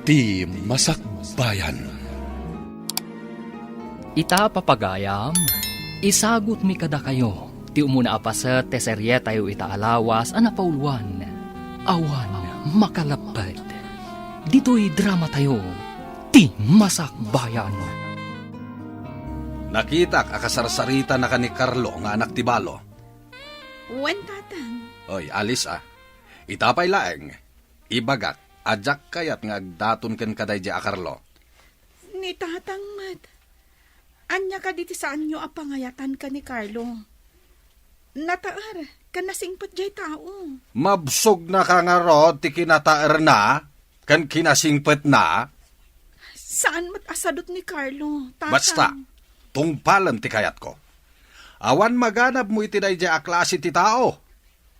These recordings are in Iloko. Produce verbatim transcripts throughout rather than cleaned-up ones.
Ti Masakbayan. Ita, papagayam, isagutmi kadakayo ti umuna a paset ti serietayo ita a lawas a napauluan, Awan Makalapped. Ditoy dramatayo, Ti Masakbayan. Nakitak a kasarsaritana ken ni Carlo nga anak ti balo. Wen, Tatang. Oy, Alice, a. Ita pay laeng, ibagak a diak kayat nga agdaton kenka daydiay a Carlo. Ni Tatang met. Ania kadi ti saanyo a pangayatan ken ni Carlo? Nataer ken nasingpet diay tao. Mabsogna ka ngarud ti kinataerna ken kinasingpetna? Saan met a sadut ni Carlo, Tatang. Basta, tungpalem ti kayatko. Awan maganabmo iti daydiay a klase ti tao.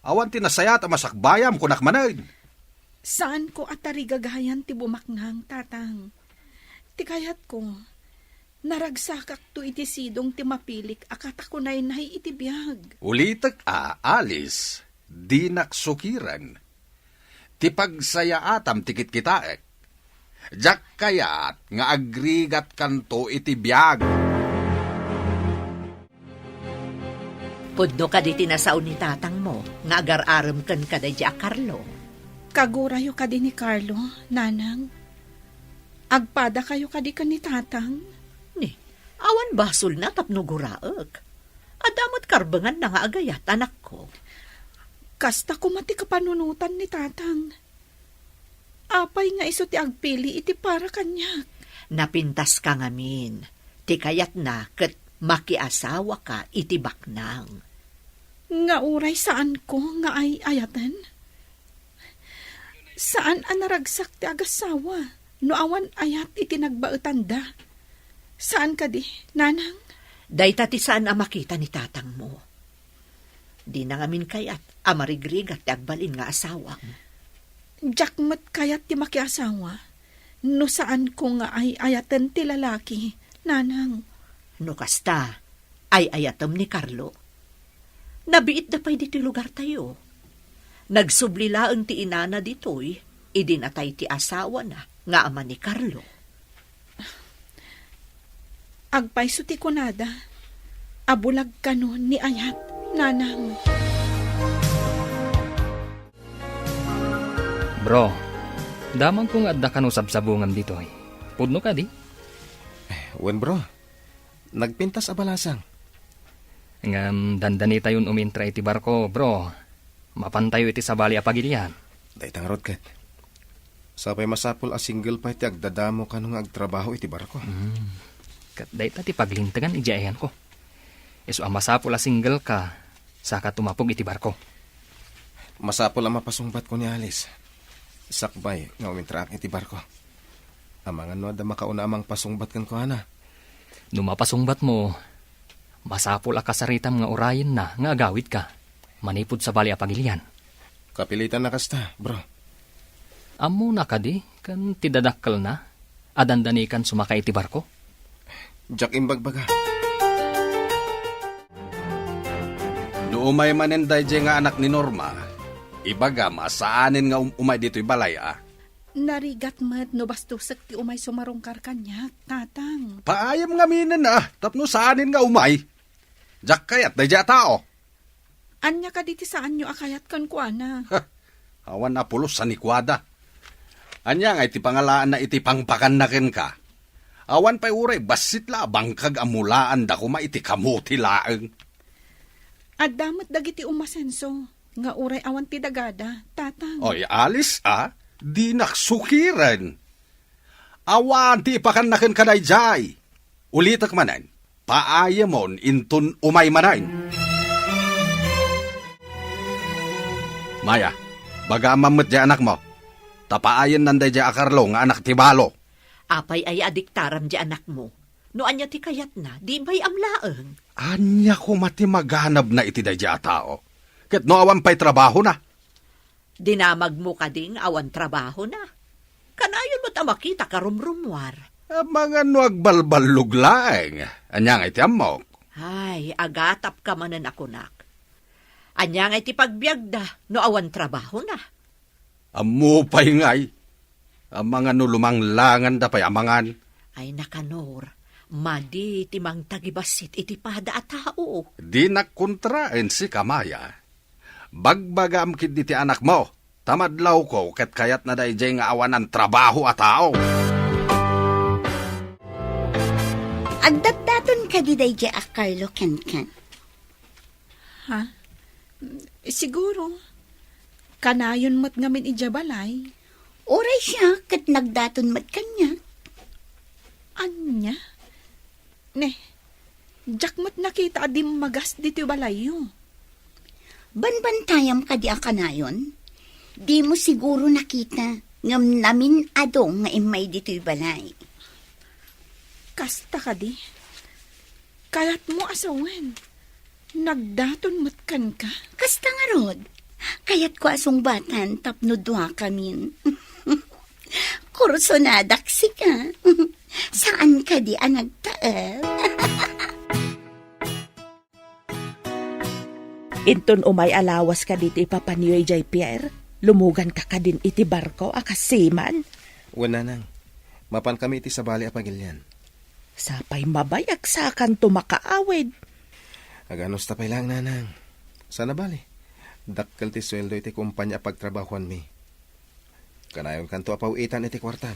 Awan ti nasayaat a masakbayam, kunak manen. Saanko a tarigagayan ti bumaknang, Tatang. Ti kayatko, naragsakakto iti sidong ti mapilik a katakunaynay iti biag. Ulitek a, Alice, dinak sukiren. Ti pagsayaatam ti kitkitaek. Diak kayat nga agrigatkanto iti biag. Pudno kadi ti nasao ni tatangmo nga agar-arem kenka daydiay a Carlo? Kagurayo kadi ni Carlo, Nanang? Agpadakayo kadi ken ni Tatang? Ni, awan basolna tapno guraek. Adda met karbenganna nga agayat, anakko. Kasta koma ti kapanunotan ni Tatang. Apay nga isu ti agpili iti para kaniak? Napintaska ngamin. Ti kayatna ket makiasawaka iti baknang. Nga uray saanko nga ay-ayaten? Saan a naragsak ti agassawa no awan ayat iti nagbaetanda. Saan kadi, Nanang? Dayta ti saan a makita ni tatangmo. Dina ngamin kayat a marigrigat ti agbalin nga asawam. Diak met kayat ti makiasawa no saanko nga ay-ayaten ti lalaki, Nanang. No kasta, ay-ayatem ni Carlo. Nabiitda pay ditoy lugartayo. Nagsubli laeng ti inana ditoy idi natay ti asawana nga ama ni Carlo. Agpayso ti kunada a bulag kano ni ayat, Nanang. Bro, damagko nga adda kano sabsabungam ditoy. Pudno kadi? Eh, wen, bro. Nagpintas a balasang. Ngem dandanitayon umintra iti barko, bro. Mapantayo iti sabali a pagilian. Dayta ngarud ket. Sapay masapul a single pay ti agdadamo kano nga agtrabaho iti barko. Hmm. Ket dayta ti paglintegan idiay ayanko. Isu a masapul a single ka, saka tumapog iti barko. Masapul a mapasungbatko ni Alice. Sakbay nga umintraak iti barko. Amangan no adda makauna a mangpasungbat kenkuana. No mapasungbatmo, masapul a kasaritam nga urayenna nga agawidka manipud sabali a pagilian. Kapilitan a kasta, bro. Ammona kadi ken ti dadakkelna a dandanikan sumaka iti barko? Diak imbagbaga. No umay manen daydiay nga anak ni Norma, ibagam a saanen nga um-, umay ditoy balay a. Narigat met no bastosek ti umay sumarungkar kaniak, Tatang. Paayam ngaminen a, tapno saanen nga umay. Diak kayat daydiay a tao. Ania kadi ti saanyo a kayat kenkuana? Ha, awan a pulos a ni kuada. Ania ngay ti pangalaanna iti pangpakanna kenka? Awan pay uray bassit la a bangkag a mulaanda koma iti kamote laeng. Adda met dagiti umasenso nga uray awan ti dagada, Tatang. Oy, Alice a, dinak sukiren. Awan ti ipakanna kenka daydiay. Ulitek manen, paayemon inton umay manen. Maya, baga met diay anakmo. Ta paayennan daydiay a Carlo nga anak ti balo. Apay aya a diktaram diay anakmo? No ania ti kayatna, di bay-am laeng. Ania koma ti maganabna iti daydiay a tao? Ket no awan pay trabahona? Dinamagmo kadi nga awan trabahona? Kanayon met a makita ka rumrumuar. Amangan no agbalballog laeng. Ania ngay ti ammok? Ay, agatapka manen a kunak. Ania ngay ti pagbiagda no awan trabahona? Ammo pay ngay. Amangan no lumanglanganda pay amangan. Ay, nakanor, madi ti mangtagibassit iti pada a tao. Dinak kontraen sika, Maya. Bagbagaam ketdi ti anakmo, ta madlawko ket kayatna daydiay nga awanan trabaho a tao. Agdatdaton kadi daydiay a Carlo kenken? Ha? Siguro. Kanayon met ngamin idiay balay. Uray siak ket nagdaton met kaniak. Ania? Ne, diak met nakita a dimmagas ditoy balayyo. Banbantayam kadi a kanayon? Dimo siguro nakita, ngem namin-ado nga immay ditoy balay. Kasta kadi? Kayatmo a sawen, nagdaton met kenka? Kasta ngarud, kayatko a sungbatan tapno duakamin. Kursonadak sika. Saan kadi a nagtaed? Inton umay a lawas kadi ti ipapanyo idiay pier, lumuganka kadin iti barko a kas seaman? Wen, nanang. Mapankami iti sabali a pagilian. Sapay mabayag sakanto makaawid. Aganusta pay laeng, nanang. Saan a bale, dakkel ti sueldo iti kompania a pagtrabahoanmi. Kanayonkanto a paw-itan iti kuartam.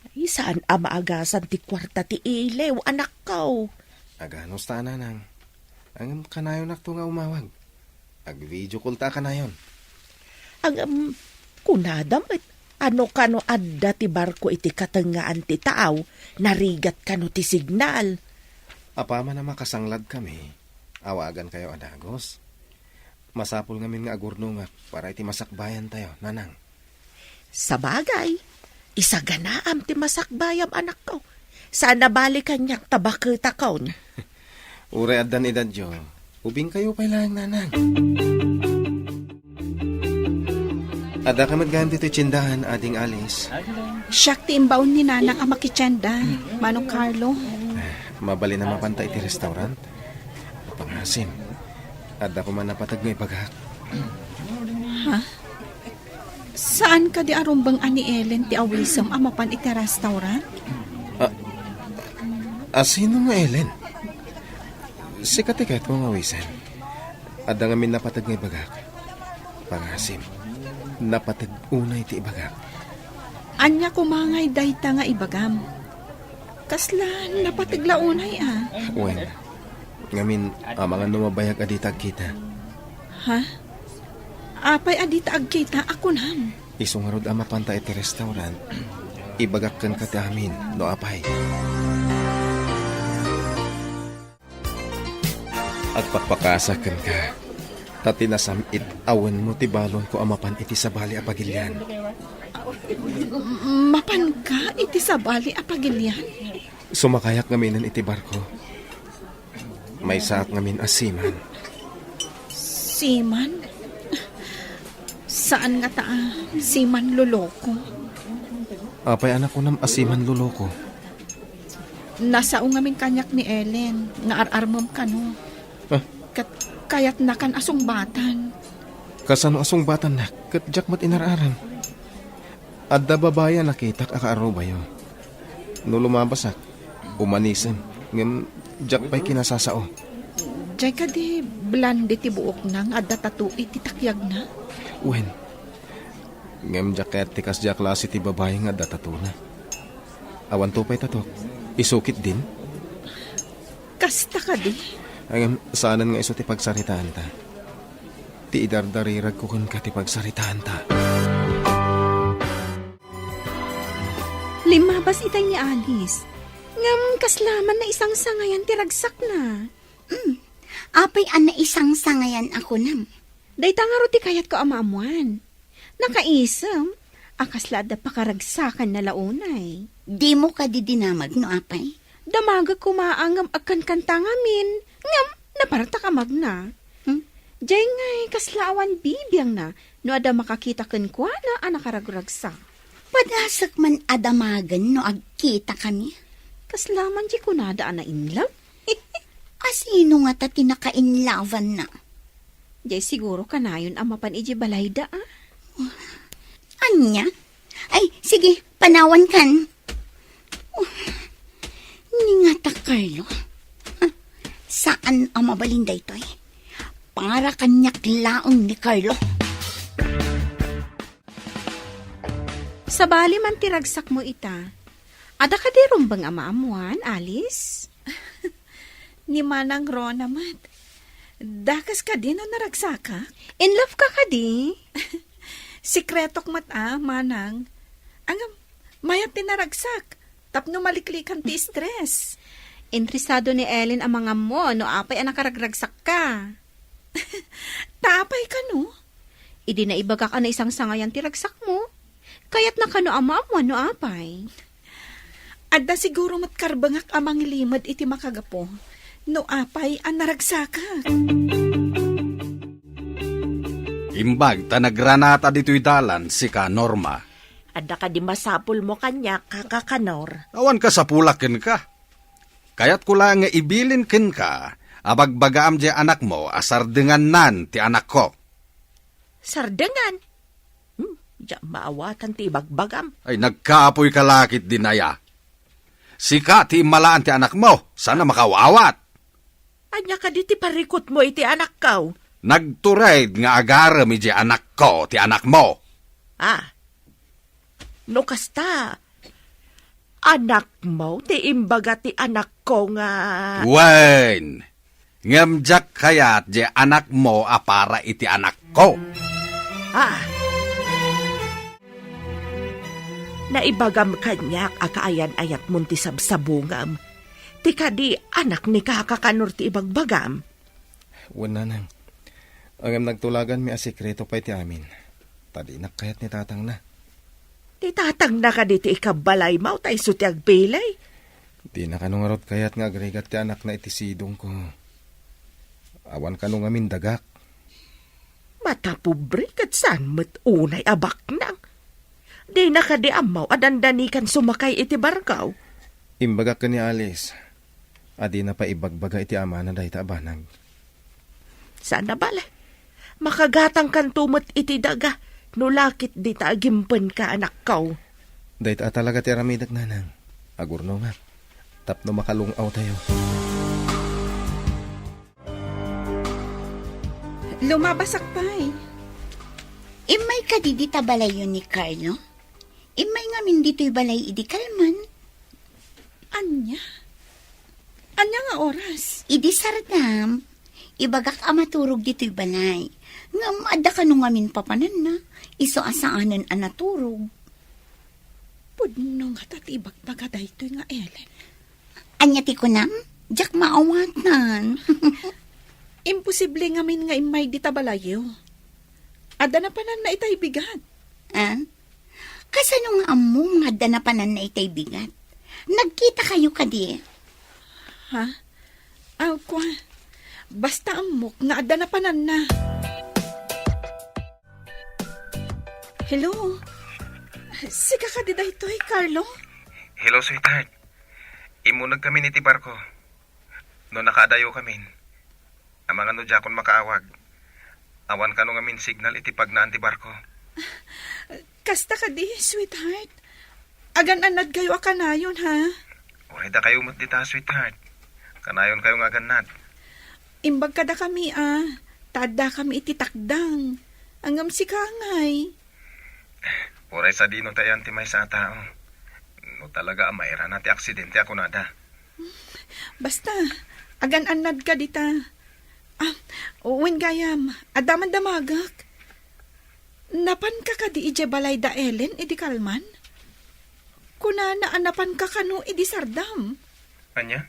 Ay, saan a maagasan ti kuarta ti iliw, anakko. Aganusta a, nanang. Ngem kanayonakto nga umawag. Ag-video call ta a kanayon. Ngem, kunada met, ano kano adda ti barko iti katengngaan ti taaw, narigat kano ti signal? Apaman a makasangladkami, awagankayo a dagus. Masapul ngamin nga agurnongak para iti masakbayantayo, nanang. Sabagay, isaganaam ti masakbayam, anakko. Saan a bale kaniak ta baketakon. Uray addan edadyo, ubingkayo pay laeng, nanang. Addaka met gayam ditoy tiendahan, Ading Alice? Siak ti imbaon ni nanang a makitienda, Manong Carlo. Mabalin a mapanta iti restaurant? Pangasim, adda koma napateg nga ibagak. Ha? Saan kadi a rumbeng a ni Ellen ti awisem a mapan iti restaurant? A, a sino nga Ellen? Sika ti kayatko nga awisen. Adda ngamin napateg nga ibagak. Pangasim, napateg unay ti ibagak. Ania koma ngay dayta nga ibagam? Kasla napateg la unay a? Wen, ngamin, amangan no mabayag a dita agkita. Ha? Apay a dita agkita a kunam? Isu ngarud a mapanta iti restaurant, ibagak kenka ti amin, no apay. Agpakpakasak kenka, ta ti nasam-it a wenmo ti balonko a mapan iti sabali a pagilian. Mapanka iti sabali a pagilian? Sumakayak ngaminen iti barko. Maysaak ngamin a seaman. Seaman? Saan ngata a seaman loloko? Apay a nakunam a seaman loloko? Nasao ngamin kaniak ni Ellen nga ar-armem kano. Ah? Ket kayatnakan a sungbatan. Kasano a sungbatannak ket diak met inar-aram? Adda babai a nakitak a kaarubayo. No lumabasak, umanisem, ngem diak pay kinasasao. Diay kadi blonde ti buokna nga adda tattoo iti takyagna? Wen, ngem diak kayat ti kasdiay a klase ti babai nga adda tattoo-na. Awanto pay tattoo, isu ketdin? Kasta kadi? Ngem saanen nga isu ti pagsaritaanta. Ti idardariragko kenka ti pagsaritaanta. Limmabas itay ni Alice. Ngem kasla man naisangsangayan ti ragsakna. Mm. Apay a naisangsangayan a kunam? Dayta ngarud ti kayatko a maammuan. Nakaisem a kasla adda pakaragsakanna la unay. Dimo kadi dinamag no apay? Damagek koma a ngem agkankanta ngamin, ngem napartak a magna. Hmm? Diay ngay kasla awan bibiangna no adda makakita kenkuana a nakaragragsak. Padasek man a damagen no agkitakami. Kasla man diay kunada a na-in love? A sino ngata ti naka-in love-anna? Diay siguro kanayon a mapan idiay balayda, a? Ania? Ay, sige, Panawankan. Oh, ni ngata, Carlo. Saan a mabalin daytoy. Para kaniak laeng ni Carlo. Sabali man ti ragsakmo ita. Adda kadi rumbeng a maammoan, Alice? Ni Manang Rona met. Dakes kadi no naragsakak? In love ka kadi? Sekretok met a, Manang. Ngem, mayat ti naragsak. Tapno maliklikan ti stress. Interesado ni Ellen a mangammo no apay a nakaragragsakka. Ta apay kano? Idi naibagak a naisangsangayan ti ragsakmo, kayatna kano a maammoan no apay. Adda siguro met karbengak a mangilimed iti makagapu no apay a naragsakak. Imbag ta nagranata ditoy dalan sika, Norma. Adda kadi masapulmo kaniak, Kaka Kanor? Awan kasapulak kenka. Kayatko laeng nga ibilin kenka a bagbagaam diay anakmo a sardengannan ti anakko. Sardengan? Hmm, diak maawatan ti ibagbagam. Ay, nagkapoyka la ketdin aya. Sika ti immalaan ti anakmo, saan a makaawat. Ania kadi ti parikutmo iti anakko? Nagtured nga agarem idiay anakko ti anakmo. Ah, no kasta, anakmo ti imbaga ti anakko nga... Wen, ngem diak kayat diay anakmo a para iti anakko. Ah. Naibagam kaniak a kaayan-ayatmon ti sabsabungam. Ti kadi anak ni Kaka Kanor ti ibagbagam? Wen, Nanang. Ngem nagtulaganmi a sekreto pay ti amin. Ta dinak kayat ni tatangna. Ti tatangna kadi ti ikabbalaymo ta isu ti agbilin? Dina kano ngarud kayat nga agrigat ti anakna iti sidongko. Awan kano ngamin dagak. Matapobre ket saan met unay a baknang. Dina kadi ammo a dandanikan sumakay iti barko? Imbagak ken ni Alice a dina pay ibagbaga iti amana dayta a banag. Saan a bale. Makagatangkanto met iti daga no la ket dita agimpenka, anakko. Dayta a talaga ti aramidek, Nanang. Agurnongak tapno makalung-awtayo. Lumabasak pay. Immay kadi dita balayyo ni Carlo? Immay ngamin ditoy balay idi kalman. Ania? Ania nga oras? Idi sardam, ibagak a maturog ditoy balay. Ngem adda kano ngamin papananna, isu a saanen a naturog. Pudno ngata ti ibagbaga daytoy nga Ellen. Ania ti kunam? Diak maawatan. Imposible ngamin nga immay dita balayyo. Adda napananna itay bigat. Ah? Kasano nga ammo nga adda napananna itay bigat? Nagkitakayo kadi? Ha? Aw, kua. Basta ammok nga adda napananna. Hello? Sika kadi daytoy, Carlo? Hello, sweetheart. Immuneg kamin iti barko. No nakaadayo kamin, amangan no diakon makaawag. Awan kano ngamin signal iti pagnaan ti barko. Kasta kadi, sweetheart. Agan-annadkayo a kanayon, ha? Uray dakayo met dita, sweetheart. Kanayonkayo nga agannad. Imbag kadakami, a, ta addakami iti takdang. Ngem sika ngay. Uray sadino ta iyan ti maysa a tao. No talaga a mairana ti aksidente a kunada. Basta, agan-annadka dita. Ah, wen gayam, adda man damagek. Napanka kadi idiay balay da Ellen idi kalman? Kunana a napanka kano idi sardam. Ania?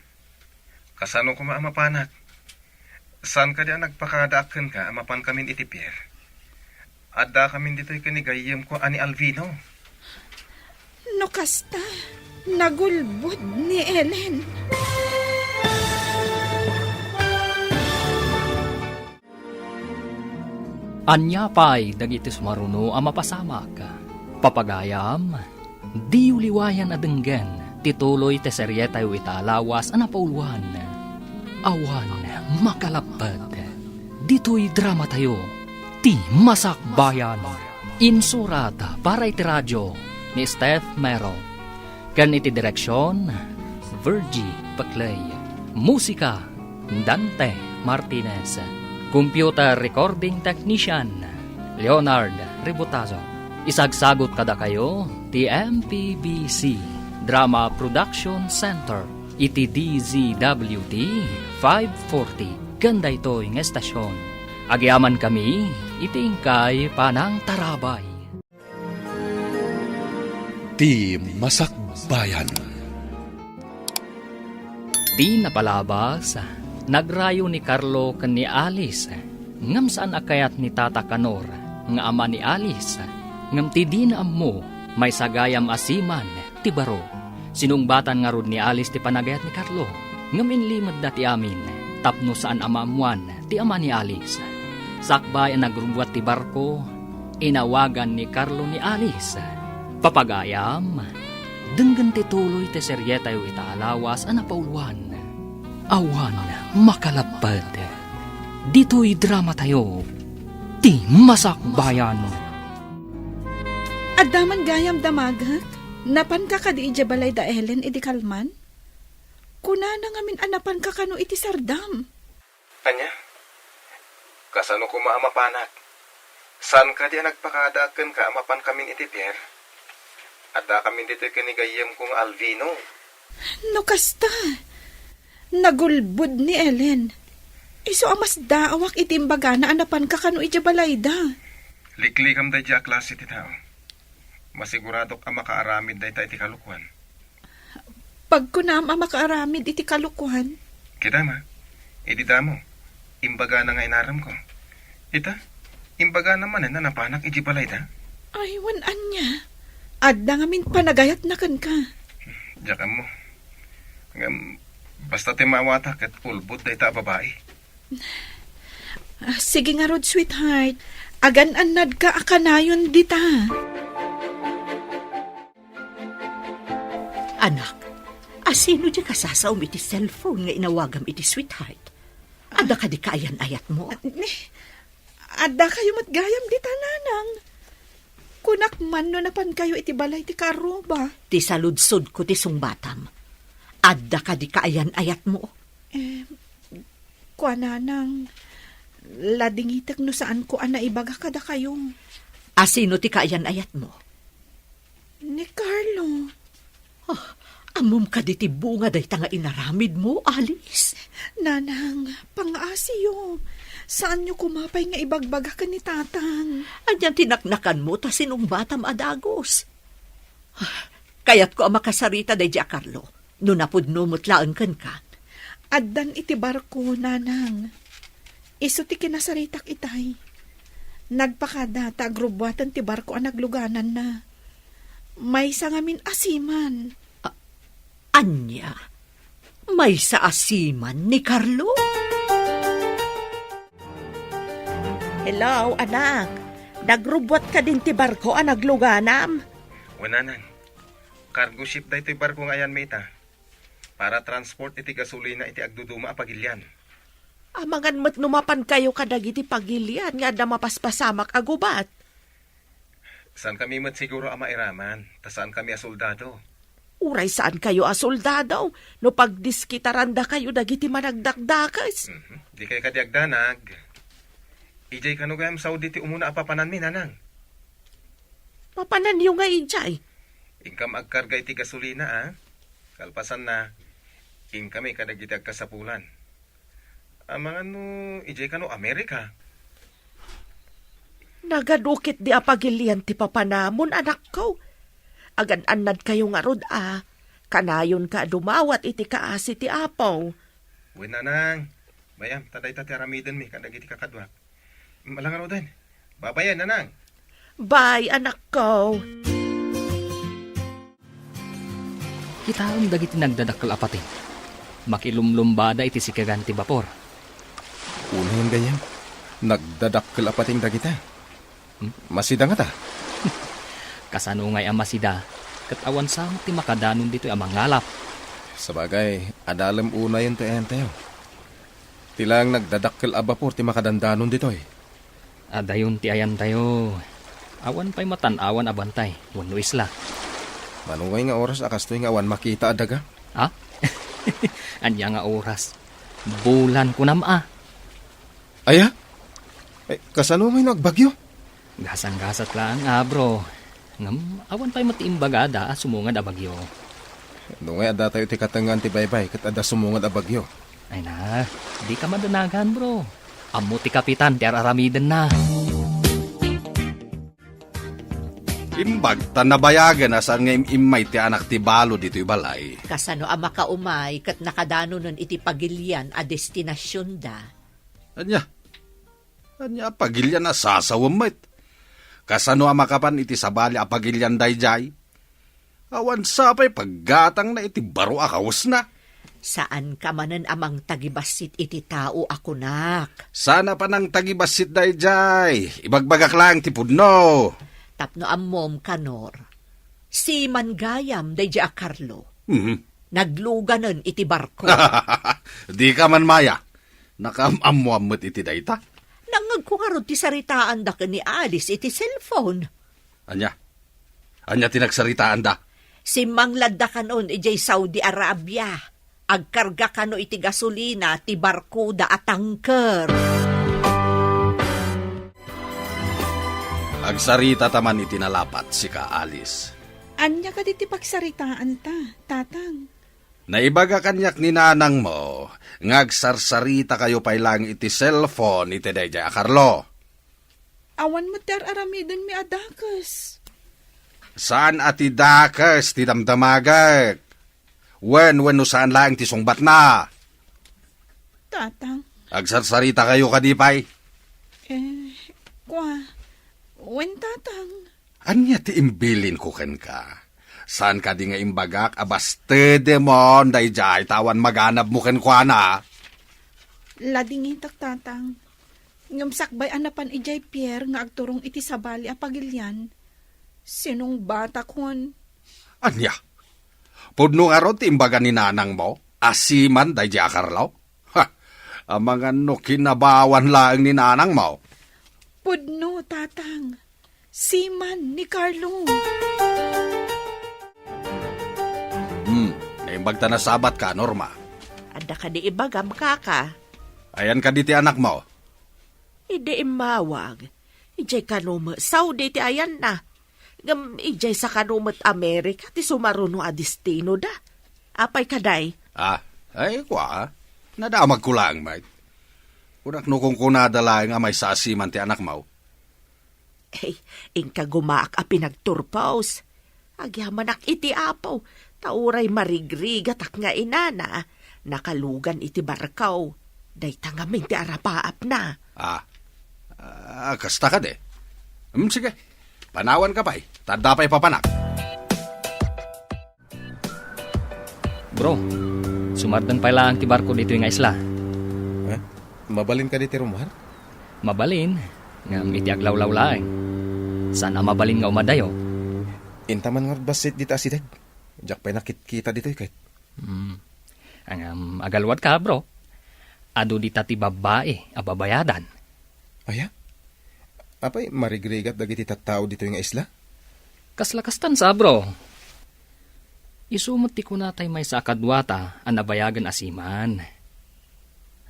Kasano koma a mapanak? Saan kadi a nagpakadaak kenka a mapankamin iti pier? Addakamin ditoy ken ni gayyemko a ni Alvino. No kasta, nagulbod ni Ellen. Ania pay dagiti sumaruno a mapasamak? Papagayam, diyo liwayan a denggen ti tuloy ti serietayo ita a lawas a napauluan, Awan Makalappet. Ditoy dramatayo, Ti Masakbayan. Insurat para iti radio, ni Steph Mero. Ken iti direksion, Virgie Peclay. Musika, Dante Martinez. Computer recording technician, Leonard Ributazo. Isagsagut kadakayo ti M P B C Drama Production Center iti D Z W T five forty ken daytoy nga estasion. Agyamankami iti inkay panangtarabay. Ti Masakbayan. Ti napalabas, nagrayo ni Carlo ken ni Alice, ngem saan a kayat ni Tata Kanor nga ama ni Alice, ngem ti dina ammo, maysa gayam a siman ti baro. Sinungbatan ngarud ni Alice ti panagayat ni Carlo, ngem inlimedda ti amin tapno saan a maammoan ti ama ni Alice. Sakbay a nagrubbuat ti barko, inawagan ni Carlo ni Alice. Papagayam, denggen ti tuloy ti serietayo ita a lawas a napauluan. Awan makalapped. Ditoy dramatayo, Ti Masakbayan. Adda man gayam damagek? Napanka kadi idiay balay da Ellen idi kalman? Kunana ngamin a napanka kano iti sardam. Ania? Kasano koma a mapanak? Saan kadi a nagpakadaak kenka a mapankamin iti pier? Addakamin ditoy ken ni gayyemko nga Alvino. No kasta, nagulbod ni Ellen. Isu a masdaawak iti imbagana a napanka kano idiay balayda. Liklikam daydiay a klase ti tao. Masiguradok a makaaramid dayta iti kalokuan. Pagkunam a makaaramid iti kalokuan? Kita ma, idi damo, imbagana nga inaremko. Ita, imbagana manen a napanak iti balayda? Ay, wen ania? Adda ngamin panagayatna kenka. Diak ammo. Ngem, basta ti maawata ket ulbod dayta a babai. Ah, sige ngarud, sweetheart. Agan-annadka a kanayon dita. Anak, asino diay kasasaom iti cellphone nga inawagam iti sweetheart? Adda kadi kaayan-ayatmo? Ni, adda kayo met gayam dita, nanang. Kunak man no napan kayo iti balay ti kaarruba. Ti saludsodko ti sungbatam. Adda kadi kaayan-ayatmo? Eh, kuananang, ladingitek no saanko a naibaga kadakayo. Asino ti kaayan-ayatmo? Ni Carlo. Ah, ammom kadi ti bunga dayta nga inaramidmo, Alice? Nanang, pangaasiyo. Saanyo koma pay nga ibagbaga ken ni Tatang. Anian ti naknakanmo ta sinungbatam a dagus? Ah, kayatko a makasarita daydiay a Carlo. No napudno met laeng kenka. Addan iti barko, nanang. Isu ti kinasaritak itay. Nagpakada ta agrubbuaten ti barko a naglugananna. Maysa ngamin a siman. A-, ania? Maysa a siman ni Carlo? Hello, anak. Nagrubbuat kadin ti barko a nagluganam? Wen, nanang. Cargo ship daytoy barko nga ayanmi ita. Para transport iti gasolina iti agduduma a pagilian. Amangan met no mapan kayo kadagiti pagilian nga adda mapaspasamak a gubat. Saan kami met siguro a mairaman, ta saan kami a soldado. Uray saan kayo a soldado, no pagdiskitaranda kayo dagiti managdakdakes. Mhm. Di kay kadi agdanag. Ijay kano gayam Saudi ti umuna a papananmi, nanang? Papananyo nga ijay? Inkam agkarga iti gasolina, a? Kalpasanna, inkami kadagiti agkasapulan. Amangan no ijay kano Amerika? Nagadu ketdi a pagilian ti papanamon, anakko. Agan-annad kayo ngarud a, kanayonka a dumawat iti kaasi ti Apo. Wen, nanang. Bay-am, ta dayta ti aramidenmi kadagiti kakaduak. Ala ngaruden. Babayen, nanang. Bye, anakko. Kitaem dagiti nagdadakkel a pateng. Makilumlumbada iti sikegan ti bapor. Unayen gayam, nagdadakkel a pateng dagita. Hmm? Masida ngata? Kasano ngay a masida? Ket awan sa met ti makadanon ditoy a mangalap. Sabagay, adalem unayen ti ayantayo. Ti laeng nagdadakkel a bapor ti makadandanon ditoy. Adayon ti ayantayo. Awan pay matan-awan a bantay wenno isla. Mano ngay nga oras a kastoy nga awan makita a daga? Ha? Ania nga oras? Bulan kunam a. Aya? Eh, kasano may no agbagyo? Gasang-gasat laeng a, bro. Ngem awan pay met ti imbagada a sumungad a bagyo. No ngay adda tayo ti katengngaan ti baybay ket adda sumungad a bagyo. Ay na, dika madanagan, bro. Ammo ti kapitan ti ar-aramidenna. Imbag ta nabayagen a saan nga im-immay ti anak ti balo ditoy balay. Kasano a makaumay ket nakadanonen iti pagilian a destinasionda? Ania? Ania a pagilian a sasawem met? Kasano a makapan iti sabali a pagilian daydiay? Awan sa pay paggatangna iti baro a kawesna. Saanka manen a mangtagibassit iti tao a kunak. Saan a panangtagibassit daydiay. Ibagbagak laeng ti pudno. Tapno ammom, Kanor, siman gayam daydiay a Carlo. Mhm. Nagluganen iti barko. Dika man maya. Nakaam-ammoan met iti dayta. Nangngegko ngarud ti saritaanda ken ni Alice iti cellphone. Ania? Ania ti nagsaritaanda? Simmangladda kanon idiay Saudi Arabia. Agkarga kano iti gasolina ti barkoda a tanker. Agsarita ta man iti nalapat, sika, Alice. Ania kadi ti pagsaritaanta, Tatang? Naibaga kaniak ni nanangmo nga agsarsarita kayo pay laeng iti cellphone iti daydiay a Carlo. Awan met ti ar-aramidenmi a dakes. Saan a ti dakes ti damdamagek? Wen, wenno saan laeng ti sungbatna? Tatang. Agsarsarita kayo kadi pay? Eh, kwa. Wen, Tatang. Ania ti imbilinko kenka? Saan kadi nga imbagak a bastedemon daydiay ta awan maganabmo kenkuana? Ladingitak, Tatang. Ngem sakbay a napan idiay pier nga agturong iti sabali a pagilian, sinungbatakon. Ania? Pudno ngarud ti imbaga ni nanangmo a siman daydiay a Carlo? Ha! Amangan no kinabawan laeng ni nanangmo. Pudno, Tatang. Siman ni Carlo. Hmm, naimbag ta nasabatka, Norma. Adda kadi ibagam, kaka? Ayan kadi ti anakmo? Idi immawag, idiay kano met Saudi ti ayanna. Ngem idiay sa kano met Amerika ti sumaruno a destinoda. Apay kadi? Ah, ay, kua, nadamagko laeng met. Kunak no kunkunada laeng a maysa a siman ti anakmo. Ay, inka gumaak a pinagturpos. Agyamanak iti Apo, ta uray marigrigatak nga inana, nakalugan iti barko. Dayta ngamin ti arapaapna. Ah, ah, kasta kadi. Hmm, sige, panawanka pay, ta adda pay papanak. Bro, sumardeng pay laeng ti barko ditoy nga isla. Eh? Mabalin kadi ti rummuar? Mabalin, ngem iti aglawlaw laeng. Saan a mabalin nga umadayo. Inta man ngarud bassit dita asideg. Diak pay nakitkita ditoy ket. Hmm. Ngem agaluadka, bro. Adu dita ti babbai a babayadan. Aya? Apay, marigrigat dagiti tattao ditoy nga isla? Kasla kastan sa, bro. Isu met ti kuna tay maysa a kaduata a nabayagen a siman.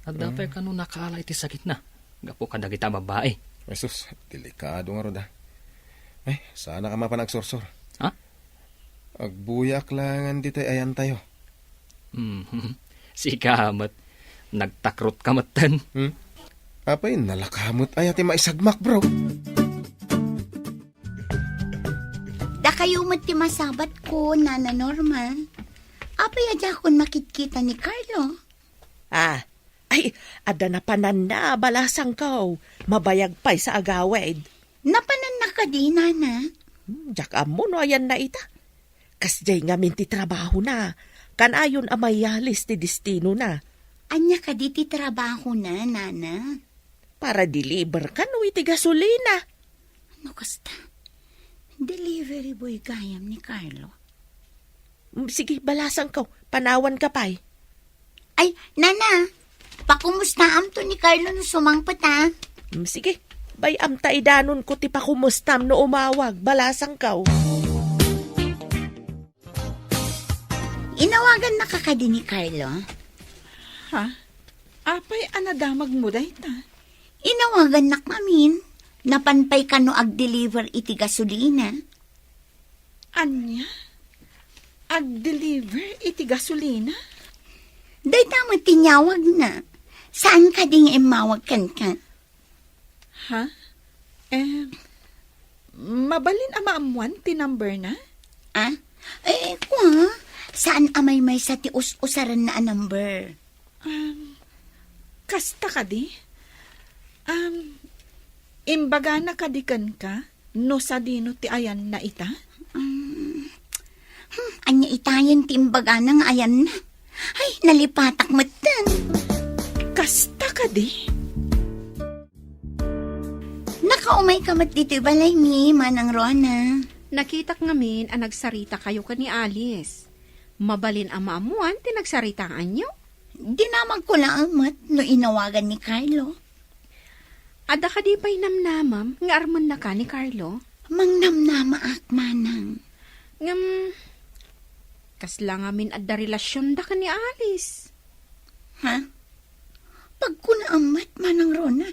Adda pay kano nakaala iti sakitna gapu kadagita a babbai. Jesus, delikado ngarud a. Ay, saanak a mapan agsursor. Ha? Agbuyaak laengen ditoy ayantayo. Hmm, sika met. Nagtakrotka metten. Hmm? Apay, nalaka met aya ti maisagmak, bro? Dakayo met ti masabatko, Nana Norma. Apay a diakon makitkita ni Carlo? Ah, ay, adda napananna, balasangko. Mabayag pay sa agawid. Napananna kadi, Nana? Hmm, diak ammo no ayanna ita. Kasdiay ngamin ti trabahona. Kanayon a mayalis ti destinona. Ania kadi ti trabahona, Nana? Para deliver kano iti gasolina. No kasta, delivery boy gayam ni Carlo. Mm, sige, balasangko. Panawanka pay. Ay, Nana, pakumustaamto ni Carlo no sumangpet, a. Mm, sige, bay-am ta idanonko ti pakumustam no umawag, balasangko. Inawagannaka kadi ni Carlo? Ha? Apay a nadamagmo dayta? Inawagannak ngamin. Napan pay kano agdeliver iti gasolina. Ania? Agdeliver iti gasolina? Dayta met ti inyawagna. Saan kadi nga immawag kenka? Ha? Eh, mabalin a maammuan ti number na? Ah? Eh, kua, saan a maymaysa ti us-usaranna a number? Um, kasta kadi? Um, imbagana kadi kenka no sadino ti ayanna ita? Um, hmm, ania itayen ti imbagana nga ayanna? Ay, nalipatak metten. Kasta kadi? Nakaumayka met ditoy balaymi, Manang Rona. Nakitak ngamin a nagsarita kayo ken ni Alice. Mabalin a maammuan ti nagsaritaanyo? Dinamagko laeng met no inawagan ni Carlo. Adda kadi pay namnamam nga armennaka ni Carlo? Mangnamnamaak, Manang. Ngem, kasla ngamin adda relasionda ken ni Alice? Ha? Pagkunaam met, Manang Rona.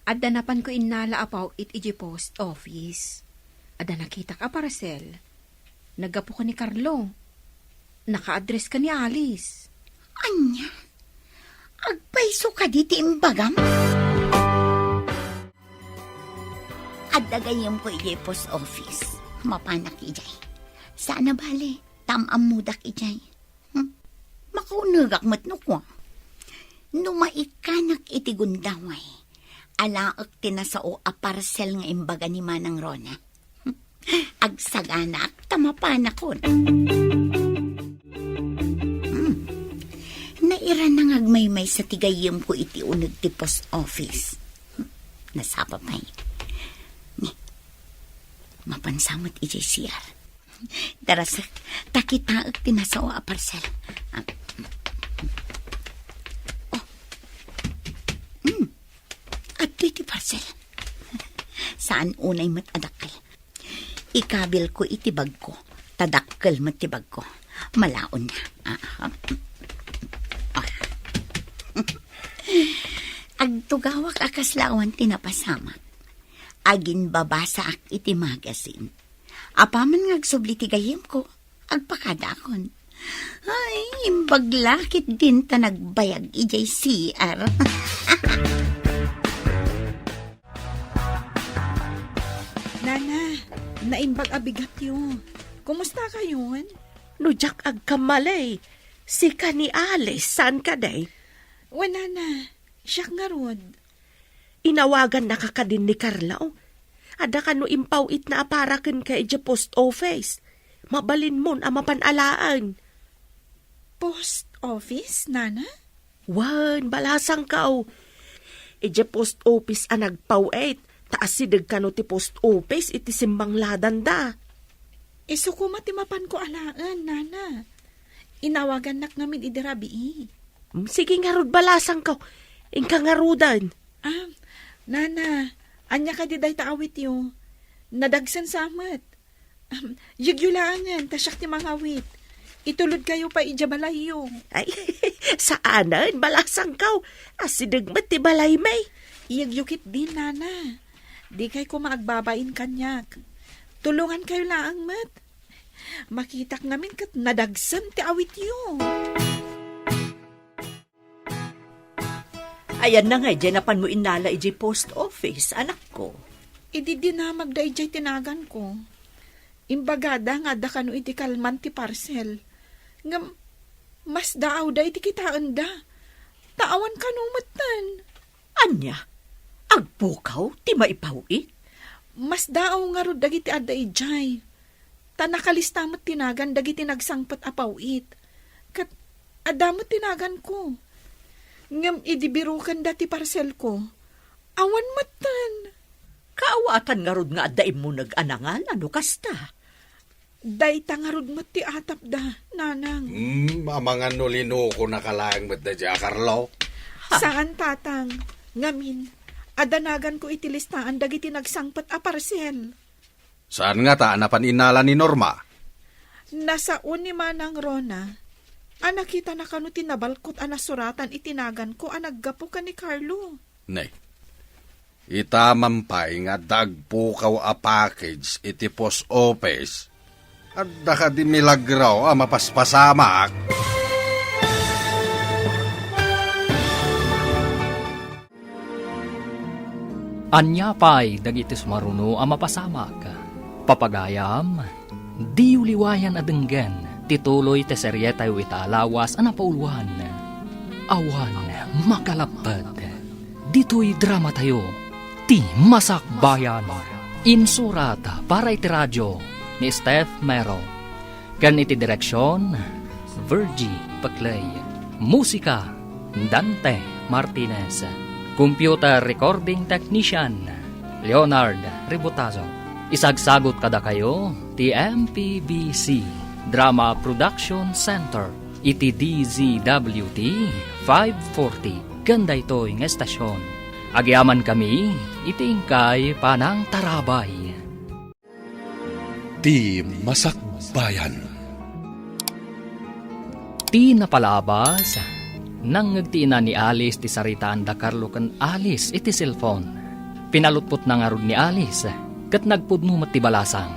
Adda napanko innala a paw-it idiay post office. Adda nakitak a parcel. Naggapu ken ni Carlo. Naka-address ken ni Alice. Ania? Agpayso kadi ti imbagam? Adda gayyemko idiay post office. Mapanak idiay. Saan a bale, ta am-ammodak idiay. Hmm? Makaunegak met no kua. No maikkanak iti gundaway, alaek ti nasao a parcel nga imbaga ni Manang Rona. Agsaganaak ta mapanakon. Hmm. Nairana nga agmaymaysa ti gayyemko iti uneg ti post office. Hmm. Nasapa pay. Ni, mapansa met idiay C R. Darasek, ta kitaek ti nasao a parcel. Ah. Oh. Hmm. Adtoy ti parcel. Saan unay met a dakkel. Ikabilko iti bagko. Ta dakkel met ti bagko. Malaonna. Ah, ah. Ah. Agtugawak a kasla awan ti napasamak. Aginbabasaak iti magazine. Apaman nga agsubli ti gayyemko, agpakadaakon. Ay, imbag la ketdin ta nagbayag idiay C R. Nana, naimbag a bigatyo. Kumusta kayon? No diak agkamali, sika ni Alice, saan kadi? Wen, Nana, siak ngarud. Inawagannaka kadin ni Carlo? Adda kano impaw-itna a para kenka idiay post office. Mabalinmon a mapan alaen. Post office, Nana? Wen, balasangko. Idiay post office a nagpaw-it, ta asideg kano ti post office iti simbangladanda. Isu koma ti mapanko alaen, Nana. Inawagannak ngamin idi rabii. Mm, sige ngarud, balasangko. Inka ngaruden. Ah, Nana, ania kadi dayta awityo? Nadagsen sa met. Ahem, yegyo laengen, ta siak ti mangawit. Itulodkayo pay idiay balayyo. Ay, saanen, balasangko. Asideg met ti balaymi. Yegyo ketdin, Nana. Dikay koma agbabain kaniak. Tulongankayo laeng met. Makitak ngamin ket nadagsen ti awityo. Ayanna nga idiay napanmo innala idiay post office, anakko? Idi dinamagda idiay ti naganko, imbagada nga adda kano iti kalman ti parcel. Ngem, masdaawda iti kitaenda. Ta awan kano metten. Ania? Agpukaw ti maipaw-it? Masdaaw ngarud dagiti adda idiay. Ta nakalista met ti nagan dagiti nagsangpet a paw-it. Ket adda met ti naganko. Ngem idi birokenda ti parselko, awan metten. Kaawatan ngarud nga adda immuneg a nangan no kasta? Dayta ngarud met ti atapda, Nanang. Hmm, amangan no linokonaka laeng met daydiay a Carlo? Ha? Saan, Tatang. Ngamin, adda naganko iti listaan dagiti nagsangpet a parsel. Saan ngata a napan innala ni Norma? Nasao ni Manang Rona a nakitana kano ti nabalkot a nasuratan iti naganko a naggapu ken ni Carlo. Ne, ita man pay nga adda agpukaw a package iti post office. Adda kadi milagro a mapaspasamak? Ania pay dagiti sumaruno a mapasamak? Papagayam, diyo liwayan a denggen ti tuloy ti serietayo ita a lawas a napauluan, Awan Makalapped. Ditoy dramatayo, ti Masakbayan. Insurat para iti radio ni Steph Mero. Ken iti direksion, Virgie Paclay. Musika, Dante Martinez. Computer recording technician, Leonard Ributazo. Isagsagot kadakayo ti M P B C Drama Production Center iti D Z W T five forty ken daytoy nga estasion. Agyamankami iti inkay panangtarabay. Ti Masakbayan. Ti napalabas, nangngeg ti ina ni Alice ti saritaan da Carlo ken Alice iti cellphone. Pinalutpotna ngarud ni Alice, ket nagpudno met ti balasang.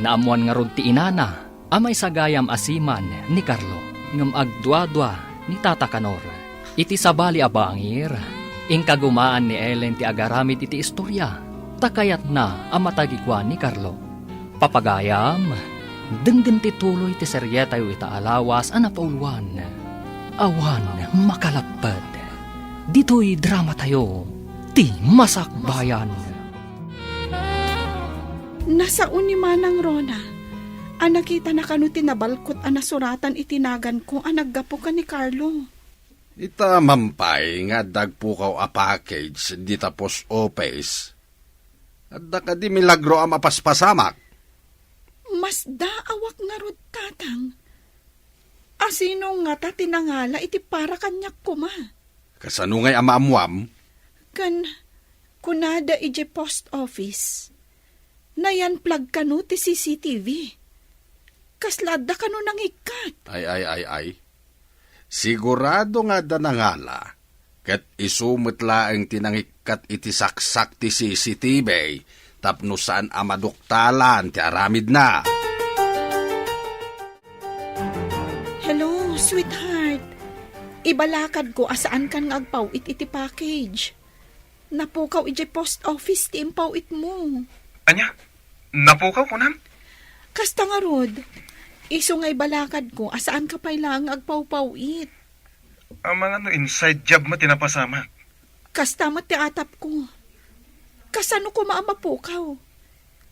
Naammoan ngarud ti inana a maisagayam a siman ni Carlo, ngem agduadua ni Tata Kanor. Iti sabali a bangir, inkagumaan ni Ellen ti agaramid iti istoria, ta kayatna a matagikuan ni Carlo. Papagayam, denggen ti tuloy ti serietayo ita a lawas a napauluan, Awan Makalapped. Ditoy dramatayo, ti Masakbayan. Nasao ni Manang Rona a nakitana kano ti nabalkot a nasuratan iti naganko a naggapu ken ni Carlo. Ita man pay nga adda agpukaw a package dita post office. Adda kadi milagro a mapaspasamak? Masdaawak ngarud, Tatang. Asino ngata ti nangala iti para kaniak koma? Kasano ngay a maammuam? Ken kunada idiay post office, nayan-flag kano ti C C T V. Kasla adda kano nangikkat? Ay, ay, ay, ay. Sigurado nga adda nangala, ket isu met laeng ti nangikkat iti saksak ti C C T V tapno saan a maduktalan ti aramidna. Hello, sweetheart. Ibalakadko a saankan nga agpaw-it iti package. Napukaw idiay post office ti impaw-itmo. Ania? Napukaw, kunam? Kasta ngarud, isu nga ibalakadko a saanka pay laeng nga agpawpaw-it. Amangan no inside job met ti napasamak. Kasta met ti atapko. Kasano koma a mapukaw?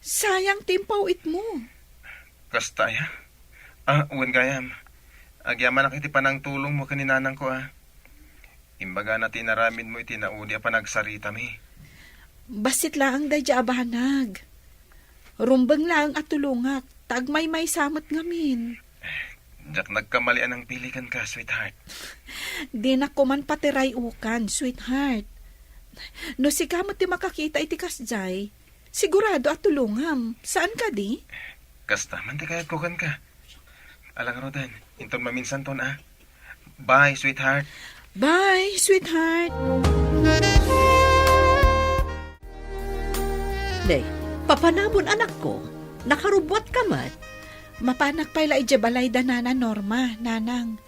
Sayang ti impaw-itmo. Kasta aya? Ah, wen gayam. Agyamanak iti panangtulongmo ken ni nanangko, ah. Imbagana ti inaramidmo iti naudi a panagsaritami. Bassit laeng daydiay a banag. Rumbeng laeng a tulongak, ta agmaymaysa met ngamin. Diak nagkamali a nangpili kenka, sweetheart. Dinak koman patiray-okan, sweetheart. No sika met ti makakita iti kasdiay, sigurado a tulongam. Saan kadi? Kasta man ti kayatko kenka. Ala ngaruden, inton maminsanton, ah. Bye, sweetheart. Bye, sweetheart. Day, papanamon, anakko. Nakarubbuatka met. Mapanak pay la idiay balayda, Nana Norma, Nanang.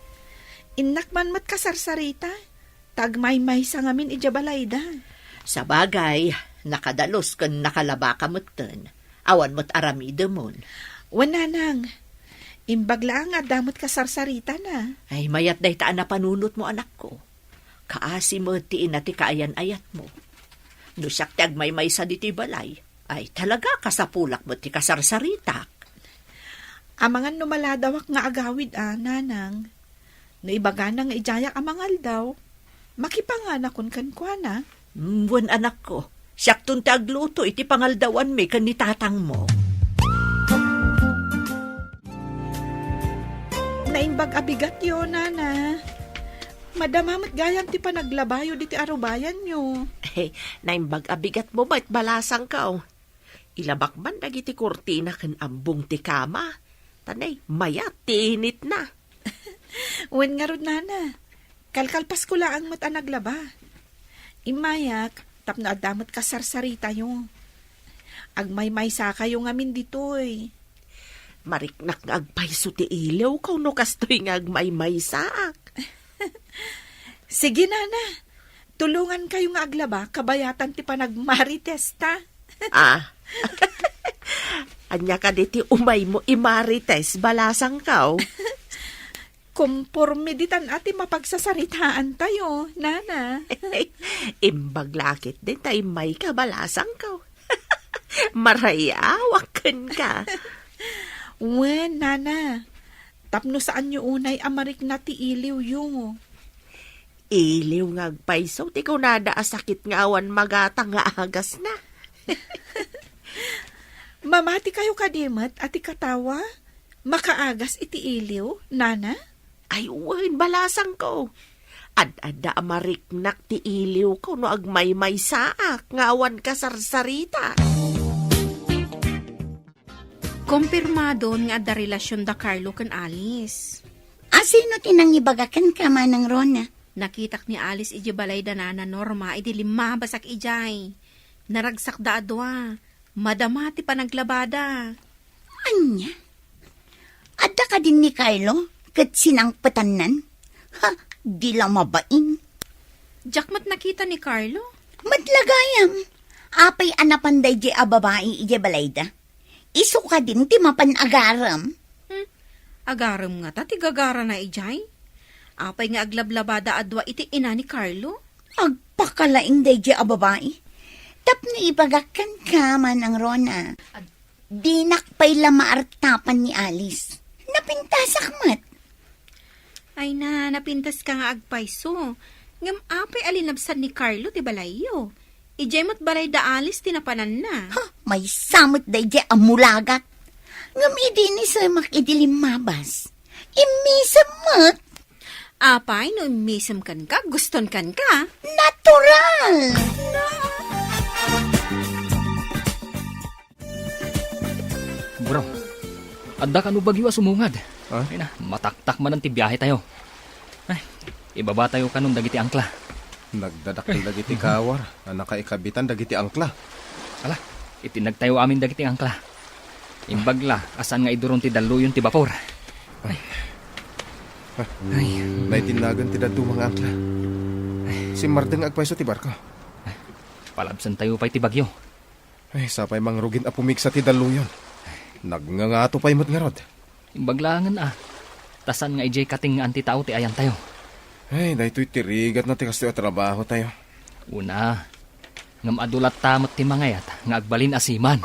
Innak man met kasarsarita, ta agmaymaysa ngamin idiay balayda. Sabagay, nakadalus ken nakalabaka metten. Awan met aramidemon. Wen, Nanang. Imbag laeng nga adda met kasarsaritana. Ay, mayat dayta a napanunotmo, anakko. Kaasi met ti ina ti kaayan-ayatmo. No siak ti agmaymaysa ditoy balay, ay, talaga, kasapulak met ti kasarsaritak. Amangan no maladawak nga agawid a, Nanang. No ibagana nga idiayak a mangaldaw, makipanganakon kenkuana. Mm, wen, anakko, siakton ti agluto iti pangaldawanmi ken ni tatangmo. Naimbag a bigatyo, Nana. Madama met gayam ti panaglabayo diti arubayanyo. Naimbag a bigatmo met, balasangko. Ilabak man dagiti kurtina ken abbong ti kama, Anay, mayat ti initna. Wen ngarud, nana. Kalkalpasko laeng met a naglaba. Immayak, tapno adda met kasarsaritatayo. Agmaymaysakayo ngamin ditoy. Mariknak nga agpayso ti iliwko no kastoy nga agmaymaysaak. Sige, nana. Tulongankayo nga aglaba, kabayatan ti panagmaritesta. Ah. Ania kadi ti umaymo imarites, balasangko? Komporme ditan a ti mapagsasaritaantayo, nana. Imbag la ketdin ta immayka, balasangko. Marayawak kenka. Wen, nana. Tapno saanyo unay a marikna ti iliwyo. Iliw nga agpayso ti kunada a sakit nga awan magatang nga agasna. Mamatikayo kadi met a ti katawa? Makaagas iti iliw, nana? Ay, wen, balasangko. Ad-adda a mariknak ti iliwko no agmaymaysaak nga awan kasarsarita. Kompirmadon nga adda relasion da Carlo ken Alice. A, sino ti nangibaga kenka, Manang Rona? Nakitak ni Alice idiay balay da Nana Norma idi limmabasak idiay. Naragsakda a dua. Madama ti panaglabada. Ania? Adda kadin ni Carlo ket sinangpetannan? Ha, di la mabain. Diak met nakita ni Carlo. Met la gayam. Apay a napan daydiay a babai idiay balayda? Isu kadin ti mapan agarem. Hmm, agarem ngata ti gagarana idiay? Apay nga aglablabada a dua iti ina ni Carlo? Agpakalaing daydiay a babai. Tapno ibagak kenka, Manang Rona. Dinak pay la maartapan ni Alice. Napintasak met. Ay na, napintaska nga agpayso. Ngem apay a linabsan ni Carlo ti balayyo? Idiay met balay da Alice ti napananna. Ha, maysa met daydiay a mulagat. Ngem idi inisemak idi limmabas, immisem met. Apay no immisem kenka, guston kenka? Natural! Bro, adda kano bagyo a sumungad. Ha? Ay na, mataktak manen ti biahe tayo. Ay, ibaba tayo kanon dagiti angkla. Nagdadakkel dagiti kawar a nakaikabitan dagiti angkla. Ala, itinnag tayo amin dagiti angkla. Imbag la, a saan nga iduron ti dalluyon ti bapor. Ay. Ay. Naitinnagan ti dadduma nga angkla. Simmardeng nga agpayso ti barko. Palabsan tayo pay ti bagyo. Ay, sapay mangrugin a pumigsa ti dalluyon. Nagngangato pay met ngarud. Imbag laengen a. Ta saan nga idiay katengngaan ti tao ti ayantayo. Ay, daytoy ti rigatna ti kastoy a trabahotayo. Una, ngem adu latta met ti mangayat nga agbalin a seaman.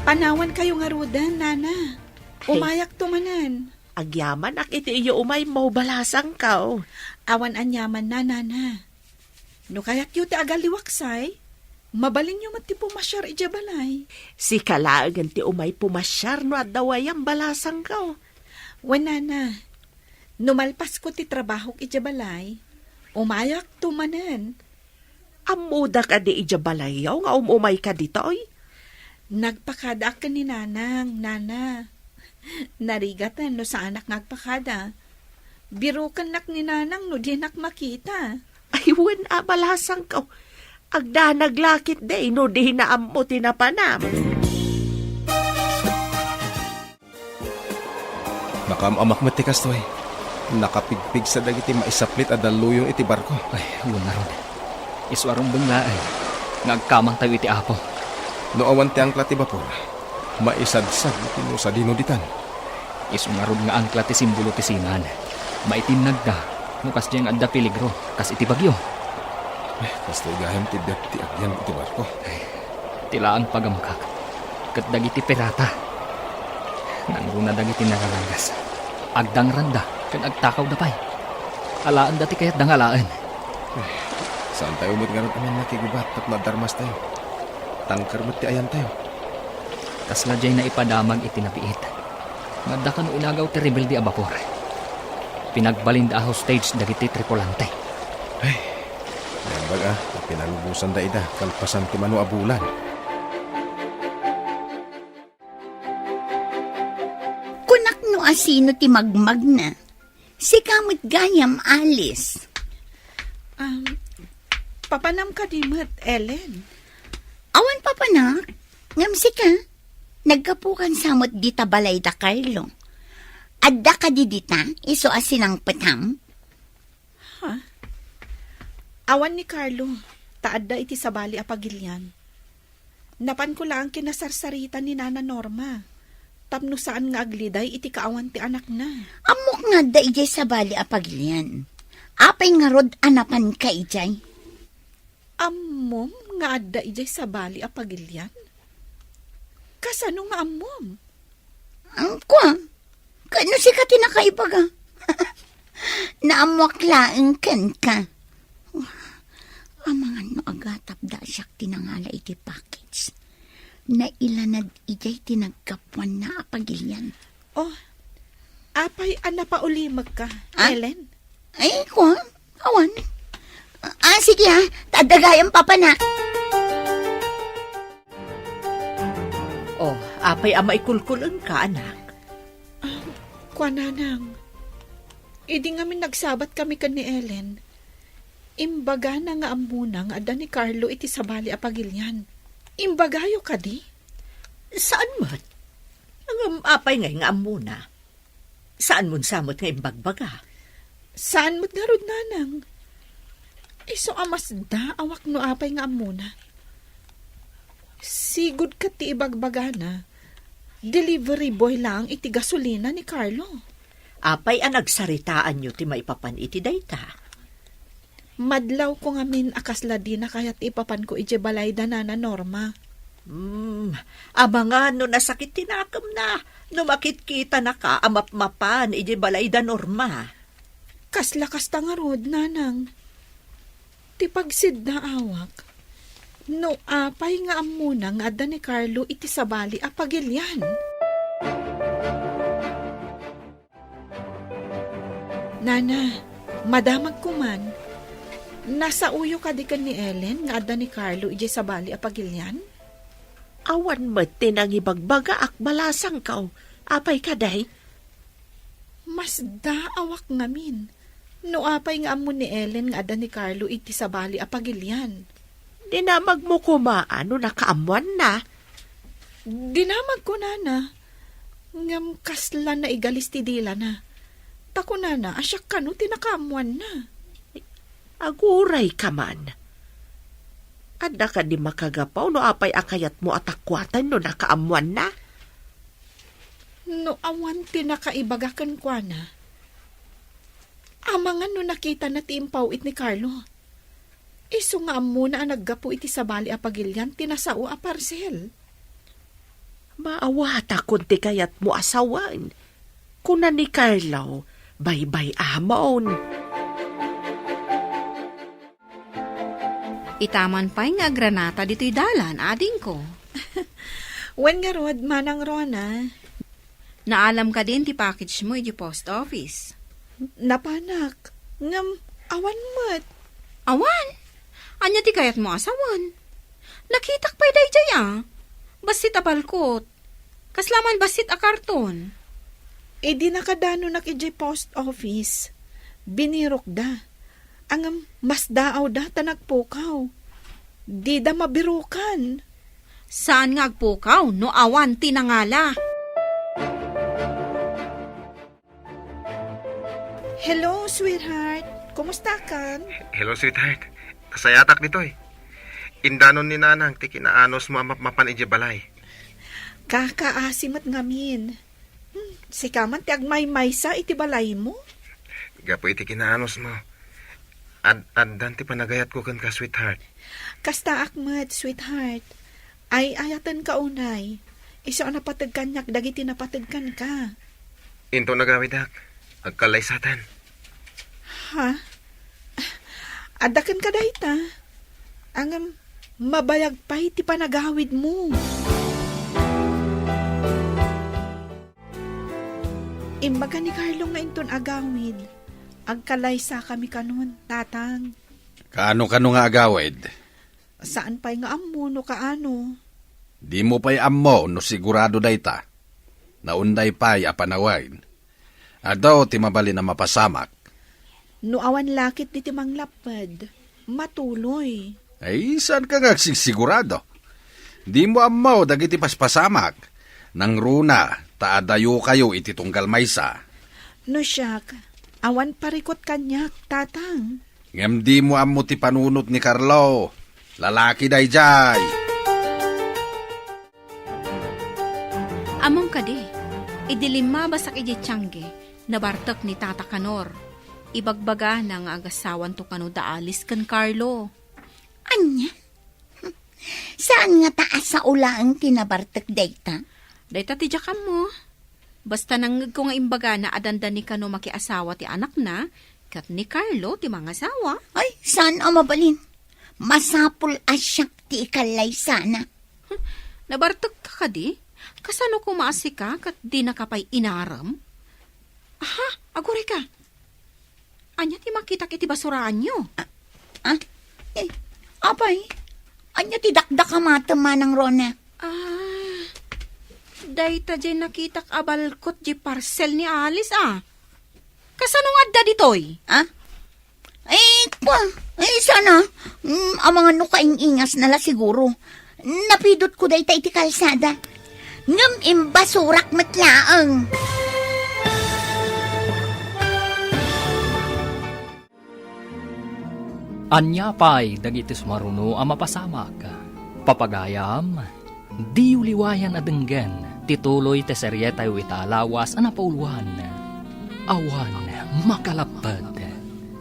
Panawankayo ngaruden, nana. Hey. Umayakto manen. Agyamanak iti iyo umaymo, balasangko. Awan aniamanna, nana. No kayatyo ti agaliwaksay, mabalinyo met ti pumasiar idiay balay. Sika laengen ti umay pumasiar no adda wayam, balasangko. Wen, nana, no malpasko ti trabahok idiay balay, umayakto manen. Ammoda kadi idiay balayyo nga um-umayka ditoy? Nagpakadaak ken ni Nanang, nana. Narigaten no saanak nga agpakada. Birokennak ni Nanang no dinak makita. Ay, wen a, balasangko. Agdanag la ketdi no dina ammo ti napanam. Nakaam-amak met ti kastoy. Nakapigpigsa dagiti maisaplit a dalluyon iti barko. Ay, wen ngarud. Isu a rumbeng laeng nga agkamangtayo iti Apo. No awan ti angkla ti bapor, maisadsad iti no sadino ditan. Isu ngarud nga angkla ti simbolo ti seaman. Maitinnagda no kasdiay nga adda peligro, kas iti bagyo. Ay, kastoy gayam ti biag ti agyan iti barko. Ay, ti laeng pagamkak ket dagiti pirata. Nangruna dagiti nararangas. Agdangranda ken agtakawda pay. Alaenda ti kayatda nga alaen. Ay, saantayo met ngarud a mannakigubat tapno adda armastayo. Tangker met ti ayantayo. Kasla diay naipadamag iti napiit. Nga adda kano inagaw ti rebelde a bapor. Pinagbalinda a hostage dagiti tripulante. Ay, naimbag a, ta pinalubosanda ida kalpasan ti mano a bulan. A sino ti magmagna? Sika met gayam, Alice. Um, papanam kadi met, Ellen? Awan papanak, ngem sika, naggapukan sa met dita balay da Carlo. Adda kadi dita, isu a sinangpetam? Ha? Awan ni Carlo, ta adda iti sabali a pagilian. Napanko laeng kinasarsarita ni Nana Norma, tapno saan nga agliday iti kaawan ti anakna. Ammok nga adda idiay sabali a pagilian. Apay ngarud a napanka idiay? Ammom nga adda idiay sabali a pagilian? Kasano nga ammom? Ang kwa, kano sika ti nakaibaga? Naammoak laeng kenka. Amangan no agatapda siak ti nangala iti package. Nailanad idiay ti naggapuanna a pagilian. Oh, apay a napaulimekka, Ah? Ellen? Ay, kwa, awan. Ah, sige, ah, ta adda gayam papanak. Oh, apay a maikulkul-engka, anak? Ah, kua, nanang. Idi ngamin nagsabat kami ken ni Ellen, imbagana nga ammona nga adda ni Carlo iti sabali a pagilian. Imbagayo kadi? Saan met? Ngem apay ngay nga ammona? Saan mon sa met nga imbagbaga? Saan met ngarud, nanang? Isu a masdaawak no apay nga ammona. Sigud ket ti ibagbagana, delivery boy laeng iti gasolina ni Carlo. Apay a nagsaritaanyo ti maipapan iti dayta? Madlawko ngamin a kasla dina kayat ti ipapanko idiay balay da Nana Norma. Hmm, amangan no nasakit ti nakemna, no makitkitanaka a mapmapan idiay balay da Norma. Kasla kasta ngarud, nanang. Ti pagsiddaawak, no apay nga ammona nga adda ni Carlo iti sabali a pagilian. Nana, madamagko man. Nasaoyo kadi ken ni Ellen nga adda ni Carlo idiay sabali a pagilian? Awan met ti nangibagbagaak balasangko. Apay kadi? Masdaawak ngamin no apay nga ammo ni Ellen nga adda ni Carlo iti sabali a pagilian. Dinamagmo koma no nakaammoanna? Dinamagko, nana. Ngem kasla naigalis ti dilana. Ta kunana a siak kano ti nakaammoanna. Agurayka man. Adda kadi makagapu no apay a kayatmo a takuaten no nakaammoanna? No awan ti nakaibaga kenkuana, amangan no nakitana ti impaw-it ni Carlo. Isu nga ammona a naggapu iti sabali a pagilian ti nasao a parcel. Maawatakon ti kayatmo a sawen. Kuna ni Carlo, baybay-amon. Itaman pay nga agranata ditoy dalan, adingko. Wen ngarud, Manang Rona. Naalam kadin ti package mo iti post office? Napanak, ngem awan met. Awan? Ania ti kayatmo a sawen? Nakitak pay daydiay a. Bassit a balkot. Kasla man bassit a karton. Idi nakadanonak idiay post office, binirokda. Ngem masdaawda ta nagpukaw. Dida mabirokan. Saan nga agpukaw no awan ti nangala? Hello, sweetheart. Kumustakan? Hello, sweetheart. Nasayatak ditoy. Indanon ni Nanang ti kinaanosmo a mapmapan idiay balay. Kakaasi met ngamin. Hmm, sika man ti agmaymaysa iti balaymo? Gapu iti kinaanosmo. Ad-, addan ti panagayatko kenka, sweetheart. Kastaak met, sweetheart. Ay-ayatenka unay. Isu a napateg kaniak dagiti napateg kenka. Inton agawidak, agkallaysaten. Ha? Adda kenka dayta? Ngem, mabayag pay ti panagawidmo. Imbaga ni Carlo nga inton agawid, agkalaysakami kanon, Tatang. Kaano-kano nga agawid? Saan pay nga ammo no kaano. Dimo pay ammo no sigurado dayta. Naunday pay a panawen. Adu ti mabalin a mapasamak. No awan lakit diti manglapped, matuloy. Ay, saanka nga agsigsigurado? Dimo ammo dagiti paspasamak. Nangruna, ta adayokayo iti tunggal maysa. No siak, awan parikut kaniak, Tatang. Ngem dimo ammo ti panunot ni Carlo. Lalaki daydiay. Ammom kadi, idi limmabasak idiay tiangge, nabartek ni Tata Kanor. Ibagbagana nga agasawanto kano da Alice ken Carlo. Ania? Saan ngata a sao laeng ti nabartek dayta? Dayta ti diak ammo. Basta nangngegko nga imbagana a dandani kano makiasawa ti anakna, ket ni Carlo ti mangasawa. Ay, saan a mabalin. Masapul a siak ti ikallaysana. Hmm, nabartekka kadi? Kasano koma a sika ket dinaka pay inarem? Aha, agurayka. Ania ti makitak iti basuraanyo? Ah, ah? Eh, apay, ania ti dakdakamatem, Manang Rona? Ah, dayta diay nakitak a balkot diay parcel ni Alice, ah. Kasano nga adda ditoy? Ah? Eh, kwa, eh, sana, mm, amangan no kaing-ingasna la siguro. Napidotko dayta iti kalsada. Ngem imbasurak met laeng. Ania pay dagiti sumaruno a mapasamak? Papagayam, diyo liwayan a denggen ti tuloy ti serietayo ita a lawas a napauluan, Awan Makalapped.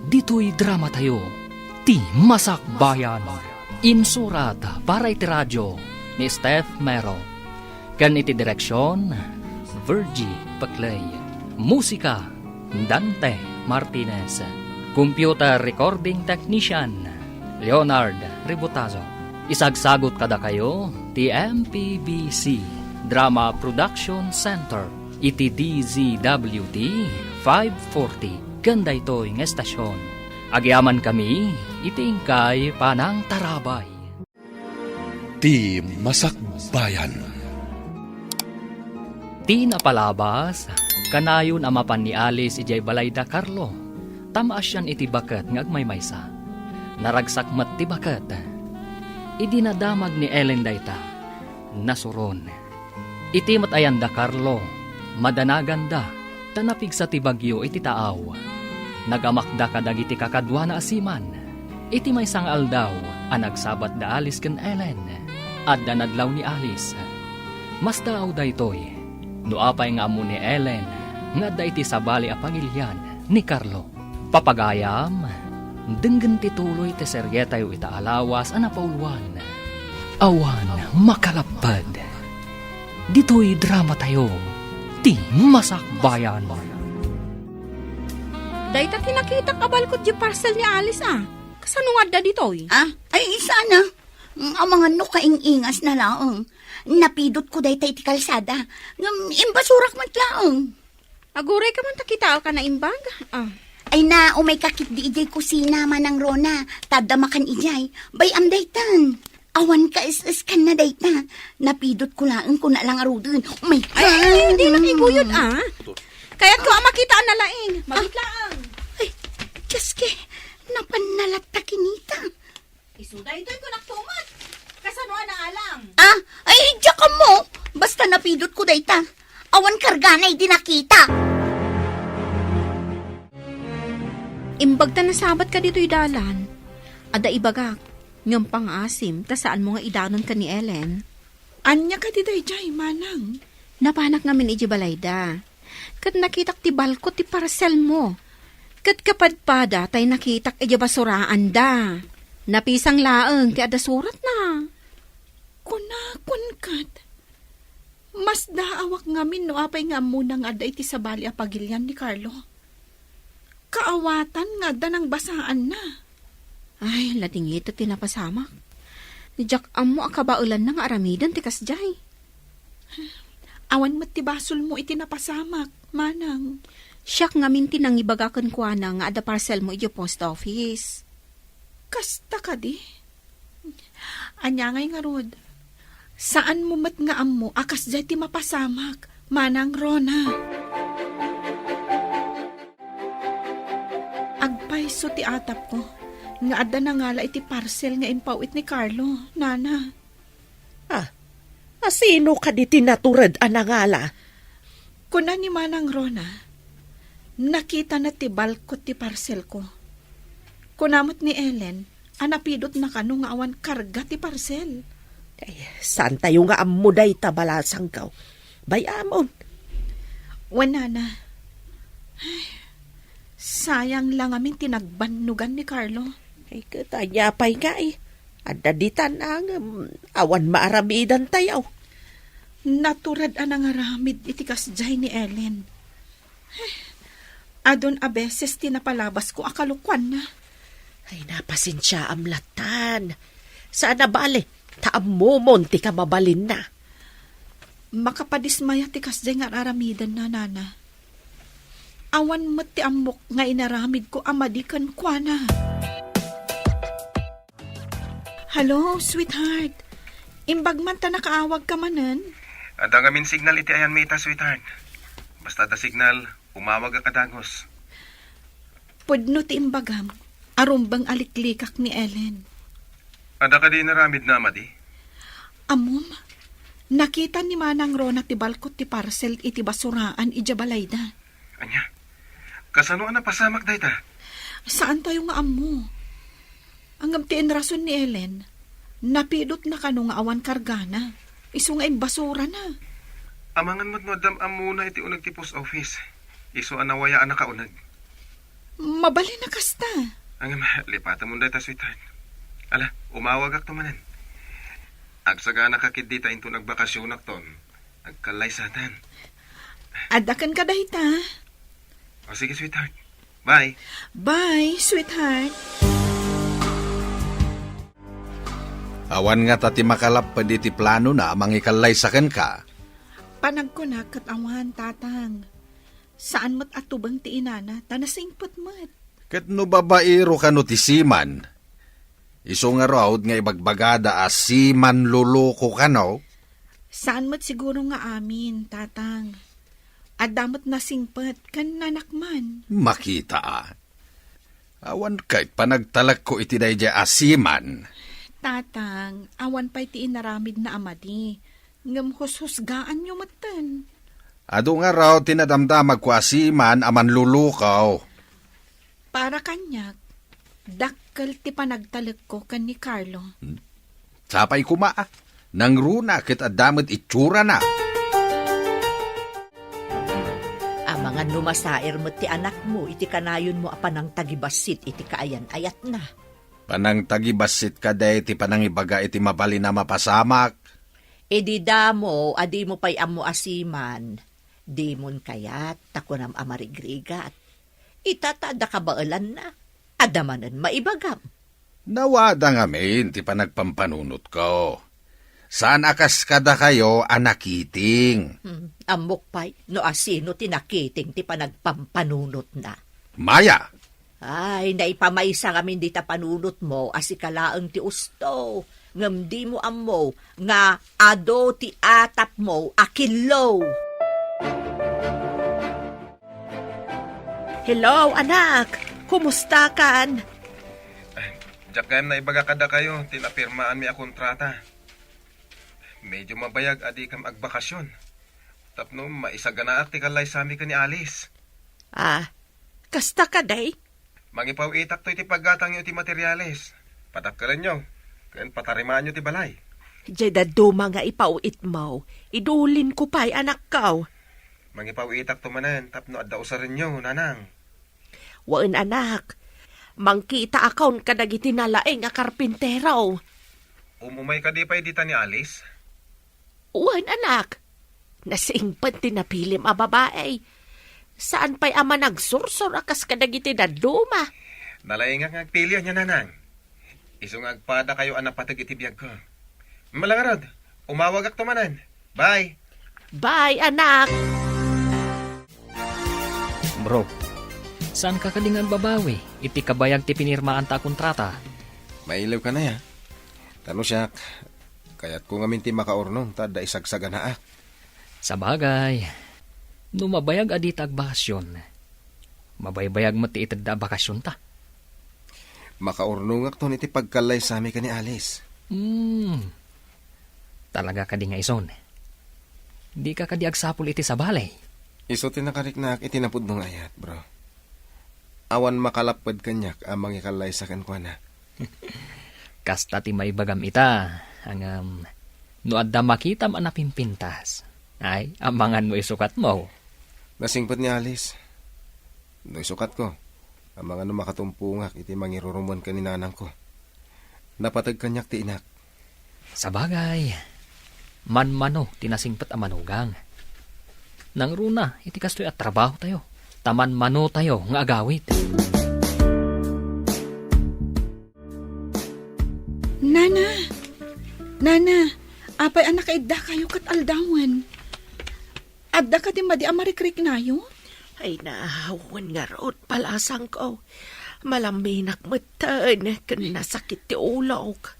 Ditoy dramatayo, ti Masakbayan. Insurat para iti radio ni Steph Mero. Ken iti direksion, Virgie Paclay. Musika, Dante Martinez. Computer recording technician, Leonard Ributazo. Isagsagot kadakayo ti M P B C Drama Production Center iti D Z W T five forty ken daytoy nga estasion. Agyamankami iti inkay panangtarabay. Ti Masakbayan. Ti napalabas, kanayon a mapan ni Alice idiay balayda Carlo, ta maasian iti baket nga agmaymaysa. Naragsak met ti baket. Idi nadamag ni Ellen dayta, nasuron. Iti met ayanda Carlo, madanaganda, ta napigsa ti bagyo iti taaw. Nagamakda kadagiti kakaduana a seaman. Iti maysa nga aldaw a nagsabat da Alice ken Ellen, adda nadlaw ni Alice. Masdaaw daytoy, no apay nga ammo ni Ellen nga adda iti sabali a pagilian ni Carlo. Papagayam, denggen ti tuloy ti serietayo ita a lawas a napauluan, Awan Makalapped. Ditoy dramatayo, ti Masakbayan. Dayta ti nakitak a balkot diay parcel ni Alice, a. Kasano nga adda ditoy? Ah, ay, sana. Amangan no kaing-ingasna laeng. Napidotko dayta iti kalsada. Ngem imbasurak met laeng. Agurayka man ta kitaek a naimbag? Ah. Ay na, umayka ketdi idiay kusina, Manang Rona. Ta adda makan idiay. Bay-am daytan. Awan kaes-eskanna dayta. Napidotko laeng kuna la ngaruden. Umayka. Ay, ay, ay, dina iguyod, ah. Kayatko a makita a nalaing. Mabit laeng. Ay, Diyos ke, napanna latta kinita. Isu daytoy kunak tumet. Kasano a naalang? Ah, ay, diak ammo. Basta napidotko dayta. Awan kargana idi nakita. Imbag ta nasabatka ditoy dalan. Adda ibagak, ngem pangaasim ta saanmo nga idanon ken ni Ellen. Ania kadi daydiay, Manang? Napanak ngamin idiay balayda. Ket nakitak ti balkot ti parselmo. Ket kapadpada tay nakitak idiay basuraanda. Napisang laeng ti adda suratna. Kunakon ket, masdaawak ngamin no apay nga ammona nga adda iti sabali a pagilian ni Carlo. Kaawatan nga adda nangbasaanna. Ay, ladingit ti napasamak. Diak ammo a kabaelanna nga aramiden ti kasdiay. Awan met ti basolmo iti napasamak, Manang. Siak ngamin ti nangibaga kenkuana nga adda parselmo idiay post office. Kasta kadi? Ania ngay ngarud? Saanmo met nga ammo a kasdiay ti mapasamak, Manang Rona. So ti atapko nga adda nangala iti parcel nga impaw-it ni Carlo, nana. Ah, asino kadi ti natured a nangala? Kuna ni Manang Rona, nakitana ti balkot ti parcelko. Kuna met ni Ellen, a napidotna kano nga awan karga ti parcel. Ay, saantayo nga ammo dayta, balasangko. Bay-amon. Wen, nana. Ay, sayang la ngamin ti nagbannogan ni Carlo. Ay, ket ania pay ngay? Adda ditan a ngem awan maaramidantayo. Natured a nangaramid iti kasdiay ni Ellen. Adun a beses ti napalabasko a kalokuanna. Ay, napasensiaam lattan. Saan a bale, ta ammomon ti kamabalinna. Makapadismaya ti kasdiay nga ar-aramidenna, nana. Awan met ti ammok nga inaramidko a madi kenkuana. Hello, sweetheart. Imbag man ta nakaawagka manen? Adda ngamin signal iti ayanmi ita, sweetheart. Basta adda signal, umawagak a dagus. Pudno ti imbagam, a rumbeng a liklikak ni Ellen. Adda kadi inaramidna a madi? Ammom, nakita ni Manang Rona ti balkot ti parcel iti basuraan idiay balayda. Ania? Kasano a napasamak dayta? Saantayo nga ammo. Ngem ti inrason ni Ellen, napidotna kano nga awan kargana, isu nga imbasurana. Amangan met no addam ammona iti uneg ti post office. Isu a nawaya a nakauneg. Mabalin a kasta. Ngem, lipatemon dayta, sweetheart. Ala, umawagakto manen. Agsaganaka ketdi ta inton agbakasionakton, agkallaysaten. Adda kenka dayta. O, sige, sweetheart. Bye. Bye, sweetheart. Awan ngata ti makalapped iti planona a mangikallaysa kenka. Panagkunak ket awan, tatang. Saan met a tubeng ti inana, ta nasingpet met. Ket no babaero kano ti seaman, isu ngarud nga ibagbagada a seaman loloko kano? Saan met siguro nga amin, tatang. Adda met nasingpet ken nanakman. Makita a. Awan ket panagtalekko iti daydiay a seaman. Tatang, awan pay ti inaramidna a madi, ngem hushusgaanyo metten. Adu ngarud ti nadamdamagko a seaman a manlulukaw. Para kaniak, dakkel ti panagtalekko ken ni Carlo. Hmm? Sapay koma, a. Nangruna ket adda met itsurana. Amangan no masair met ti anakmo iti kanayonmo a panangtagibassit iti kaayan-ayatna. Panangtagibassit kadi ti panangibaga iti mabalin a mapasamak? Idi damo a dimo pay ammo a seaman, dimon kayat ta kunam a marigrigat. Ita ta adda kabaelanna, adda manen maibagam. Nawada ngamin ti panagpampanunotko. Saan a kas kadakayo a nakiting. Hmm, ammok pay no asino ti nakiting ti panagpampanunotna. Maya! Ay, naipamaysa ngamin dita panunotmo a sika laeng ti usto, ngem dimo ammo nga adu ti atapmo a killo. Hello, anak! Kumustakan? Diak gayam naibaga kadakayo ti napirmaanmi a kontrata. Medyo mabayag a dikam agbakasyon. Tapno maisaganaak ti kallaysami ken ni Alice. Ah, kasta kadi? Mangipaw-itakto iti paggatangyo iti materiales. Padakkelenyo, ken patarimaanyo ti balay. Diay dadduma nga ipaw-itmo, idulinko pay, anakko. Mangipaw-itakto manen tapno adda usarenyo, nanang. Wen, anak. Mangkitaakon kadagiti nalaing a karpintero. Umumay kadi pay dita ni Alice? Wen, anak. Nasingpet ti napilim a babai. Saan pay a managsursor a kas kadagiti dadduma. Nalaingak nga agpili ania, nanang. Isu nga agpadakayo a napateg iti biagko. Mala ngarud, umawagakto manen. Bye. Bye, anak. Bro, saanka kadi nga agbabawi iti kabayag ti pinirmaanta a kontrata? Mailiwka, nay, a. Ta no siak, kayatko ngamin ti makaurnong ta adda isagsaganaak. Sabagay, no mabayag a dita agbakasyon, mabaybayag met ti itedda a bakasyonta. Makaurnongakton iti pagkallaysami ken ni Alice. Hmm. Talaga kadi nga ison? Dika kadi agsapul iti sabali? Isu ti nakariknaak iti napudno nga ayat, bro. Awan makalapped kaniak a mangikallaysa kenkuana. Kasta ti maibagam ita, ngem no adda makitam a napimpintas, ay, amangan no isukatmo. Nasingpet ni Alice. No isukatko, amangan no makatumpongak iti mangirurumuen ken ni nanangko. Napateg kaniak ti inak. Sabagay, manmano ti nasingpet a manugang. Nangruna iti kastoy a trabahotayo, ta manmanotayo nga agawid. Nana! Nana! Apay a nakaiddakayo ket aldawen? Adda kadi madi a marikriknayo? Ay, na, wen ngarud, balasangko. Malaminak metten ken nasakit ti ulok.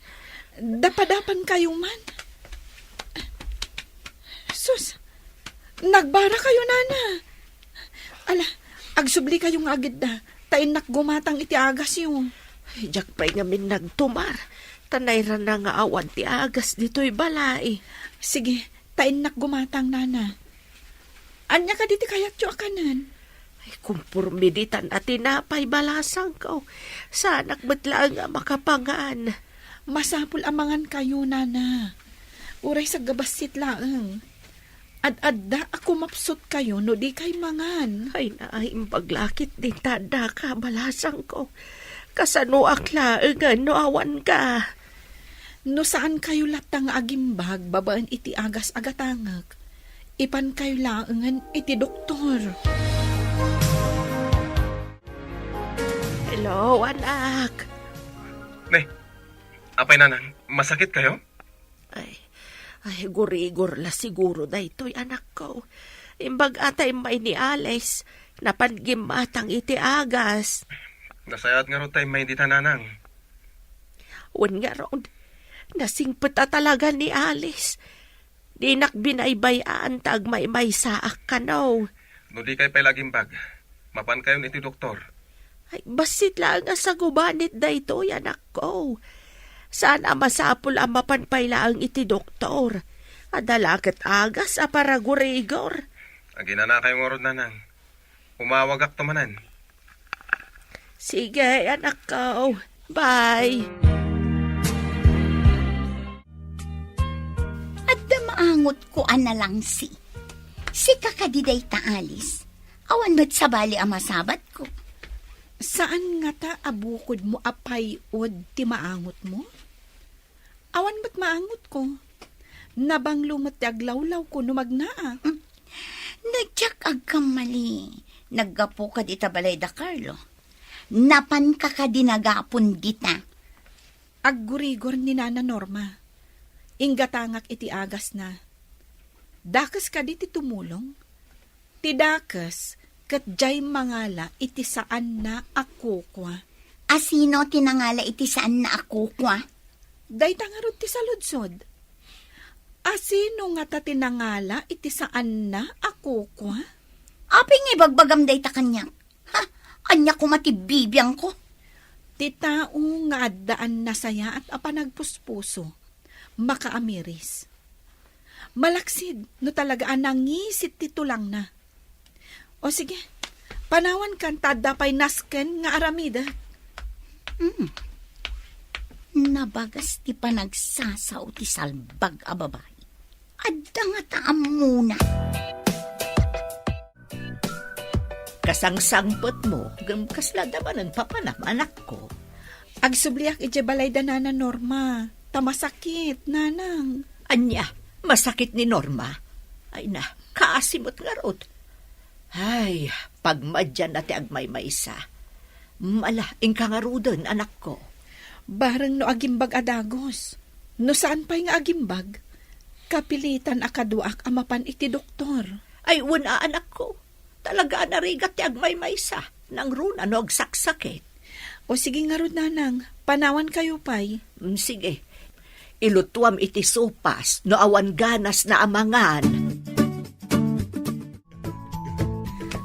Dapadapan kayo man. Sus, nagbara kayo, nana. Ala, agsubli kayo nga agidda, ta innak gumatang iti agasyo. Diak pay ngamin nagtumar, ta nairana nga awan ti agas ditoy balay. Sige, ta innak gumatang, nana. Ania kadi ti kayatyo a kanen? Ay, kumporme ditan a tinapay, balasangko. Saanak met laeng a makapangan. Masapul a mangan kayo, nana. Uray saggabassit laeng. Ad-adda a kumapsut kayo no di kay mangan. Ay, naimbag lakit din ta adda ka, balasangko. Kasanoak laengen no awan ka? No saan kayo latta nga agimbag babaen iti agas a gatangek, ipan kayo laengen iti doktor. Hello, anak. Ne, apay nanang, masakit kayo? Ay, ay, gurigor la siguro daytoy, anakko. Imbag a ta immay ni Alice, napan gimmatang iti agas. Nasayaat ngarud ta immay dita, nanang. Wen ngarud, nasingpet a talaga ni Alice. Dinak binaybay-an ta agmaymaysaak kano. No di kay pay lagimbag, mapan kayon iti doktor. Ay, bassit laeng a sagubanit daytoy, anakko. Saan a masapul a mapan pay laeng iti doktor. Adda la ket agas a paragurigor. Aginana kayo ngarud, nanang. Umawagak to manen. Sige, anakko. Bye. Adda maangotko a nalangsi. Sika kadi dayta, Alice. Awan met sabali a masabatko. Saan ngata a bukodmo a pay-od ti maangotmo? Awan met maangotko. Nabanglo met ti aglawlawko no magnaak. Mm. No diak agkammali, naggapuka dita balay da Carlo. Napanka kadi nagapon dita? Aggurigor ni Nana Norma. Inggatangak iti agasna. Dakes kadi ti tumulong? Ti dakes ket diay mangala iti saanna a kukua. A sino ti nangala iti saanna a kukua? Dayta ngarud ti saludsod. A sino ngata ti nangala iti saanna a kukua? Apay nga ibagbagam dayta kaniak? Ha? Ania koma ti bibiangko? Ti tao nga addaan nasayaat a panagpuspuso, makaamiris. Malaksid no talaga a nangisit ti tulangna. O sige, panawankan ta adda pay nasken nga aramidek. Hmm. Nabagas ti panagsasao ti salbag a babai. Adda ngata ammona. Kasangsangpetmo, ngem kasla adda manen papanam, anakko. Agsubliak idiay balay da Nana Norma, ta masakit, nanang. Ania, masakit ni Norma? Ay na, kaasi met ngarud. Ay, pagmadianna ti agmaymaysa. Mala, inka ngaruden, anakko. Bareng no agimbag a dagus. No saan pay nga agimbag, kapilitan a kaduaak a mapan iti doktor. Ay, wen a, anakko. Talaga a narigat ti agmaymaysa. Nangruna no agsaksakit. O sige ngarud, nanang, panawan kayo pay. Mm, sige. Ilutuam iti sopas no awan ganas na amangan.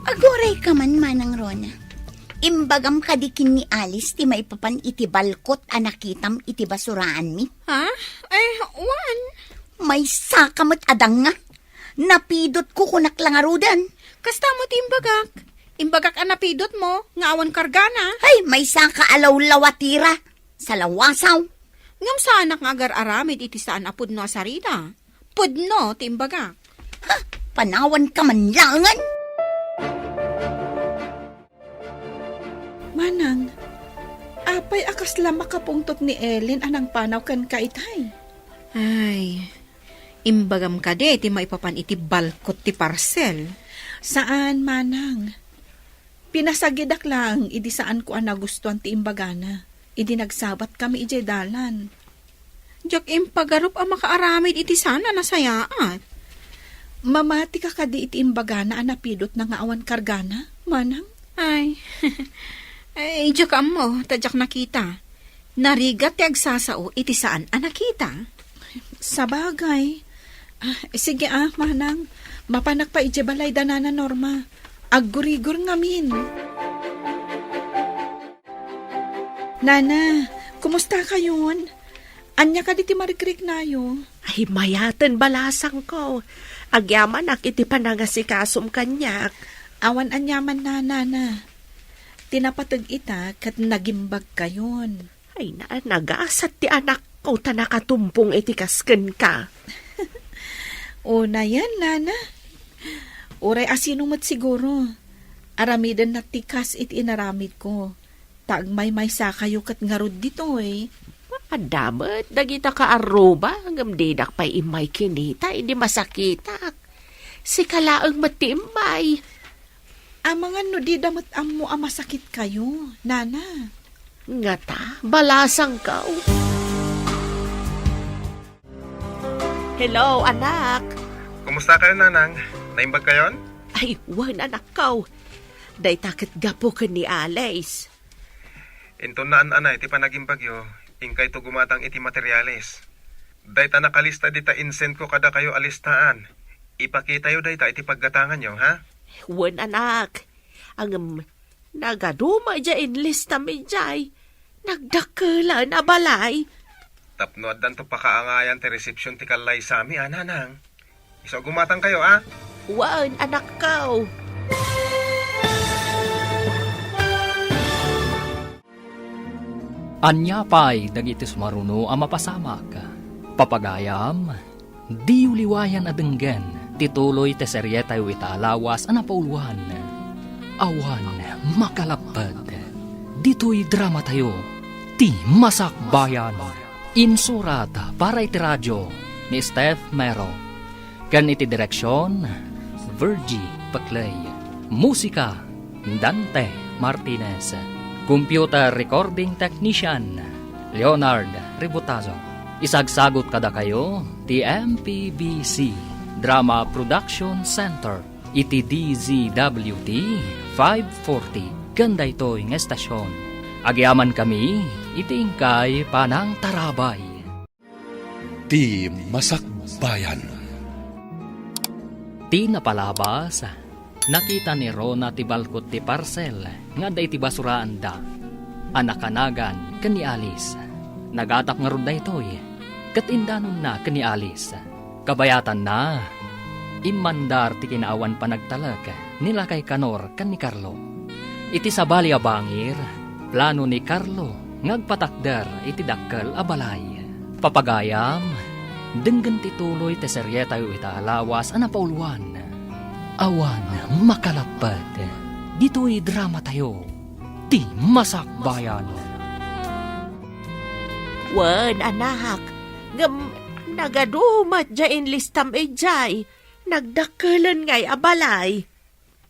Aguray ka man, Manang Rona. Imbagam kadi ken ni Alice ti maipapan iti balkot a nakitam iti basuraanmi? Ha? Ay, wen. Maysaka met a danga. Napidotko, kunak la ngaruden. Kasta met ti imbagak. Imbagak a napidotmo nga awan kargana. Ay, maysaka a lawlawatira. Salawasaw. Ngem saanak nga agar-aramid iti saan a pudno a sarita. Pudno ti imbagak. Ha? Panawanka man laengen? Manang, apay a kasla makapungtot ni Ellen a nangpanaw kenka itay? Ay, imbagam kadi ti maipapan iti balkot ti parcel? Saan, Manang. Pinasagidak laeng idi saanko a nagustuan ti imbagana idi nagsabatkami idiay dalan. Diak impagarup a makaaramid iti saan a nasayaat. Mamatika kadi iti imbagana a napidotna nga awan kargana, Manang? Ay, ay, diak ammo, ta diak nakita. Narigat ti agsasao iti saan a nakita. Sabagay. Ah, sige ah, Manang. Mapanak pay idiay balay da Nana Norma. Aggurigor ngamin. Nana, kumusta kayon? Ania kadi ti marikriknayo? Ay, mayaten balasangko. Agyamanak iti panangasikasom kaniak. Awan aniaman, Nana. Ti napateg ita ket nagimbagkayon. Ay, na, nagasat ti anakko ta nakatumpong iti kas kenka. Unayen, Nana. Uray asino met siguro. Aramidenna ti kas iti inaramidko. Ta agmaymaysa kayo ket ngarud ditoy. Adda met dagita kaarruba, ngem didak pay immay kinita idi masakitak. Sika laeng met ti immay. Amangan no dida met ammo a masakit kayo, Nana. Ngata, balasangko. Hello, anak. Kumusta kayo, Nanang? Naimbag kayon? Ay, wen, anakko. Dayta ket gapu ken ni Alice. Inton naan-anay ti panagimbagyo, inkayto gumatang iti materiales. Dayta nakalista dita insend ko kadakayo a listaan. Ipakitayo dayta iti paggatanganyo, ha? Wen, anak. Ngem, nagadu met diay inlistam idiay. Nagdakkelen a balay. Tapno addanto pakaangayan ti resepsion ti kallaysami, a, Nanang. Isu a gumatangkayo, a? Wen, anakko. Ania pay dagiti sumaruno a mapasamak? Papagayam, diyo liwayan a denggen ti tuloy ti serietayo ita a lawas a napauluan, Awan Makalapped. Ditoy dramatayo, Ti Masakbayan. Insurat para iti radio ni Steph Mero. Ken iti direksion, Virgie Peclay. Musika, Dante Martinez. Computer recording technician, Leonard Ributazo. Isagsagut kadakayo ti M P B C Drama Production Center iti D Z W T five forty ken daytoy nga estasion. Agyamankami iti inkay panangtarabay. Ti Masakbayan. Ti napalabas, nakita ni Rona ti balkot ti parcel nga adda iti basuraanda a nakanagan ken ni Alice. Nagatap ngarud daytoy ket indanonna ken ni Alice. Kabayatanna, immandar ti kinaawan panagtalek ni Lakay Kanor ken ni Carlo. Iti sabali a bangir, plano ni Carlo nga agpatakder iti dakkel a balay. Papagayam, denggen ti tuloy ti serietayo ita a lawas a napauluan. Awan Makalapped. Ditoy dramatayo, Ti Masakbayan. Wen, anak, ngem nagadu met diay inlistam idiay. Nagdakkelen ngay a balay.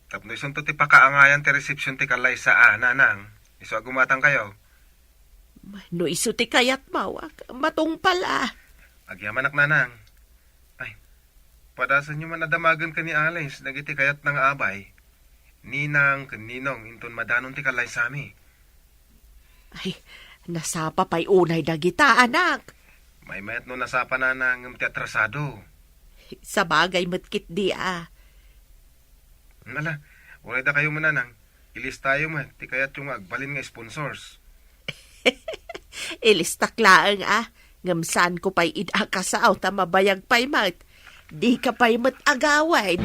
Tapno isunto ti pakaangayan ti resepsion ti kallaysa a, Nanang. Isu a gumatangkayo. No isu ti kayatmo, ak-, matungpal a. Agyamanak, Nanang. Ay, padasenyo man a damagen ken ni Alice dagiti kayatna nga abay, ninang ken ninong inton madanon ti kallaysami. Ay, nasapa pay unay dagita, anak. Maymayat no nasapa, Nanang, ngem ti atrasado. Sabagay met ketdi a. Ala, uray dakayo met, Nanang. Ilistayo met ti kayatyo nga agbalin nga sponsors. Ilistak laeng a, ngem saanko pay ida a kasao ta mabayag pay met. Dika pay met agawid.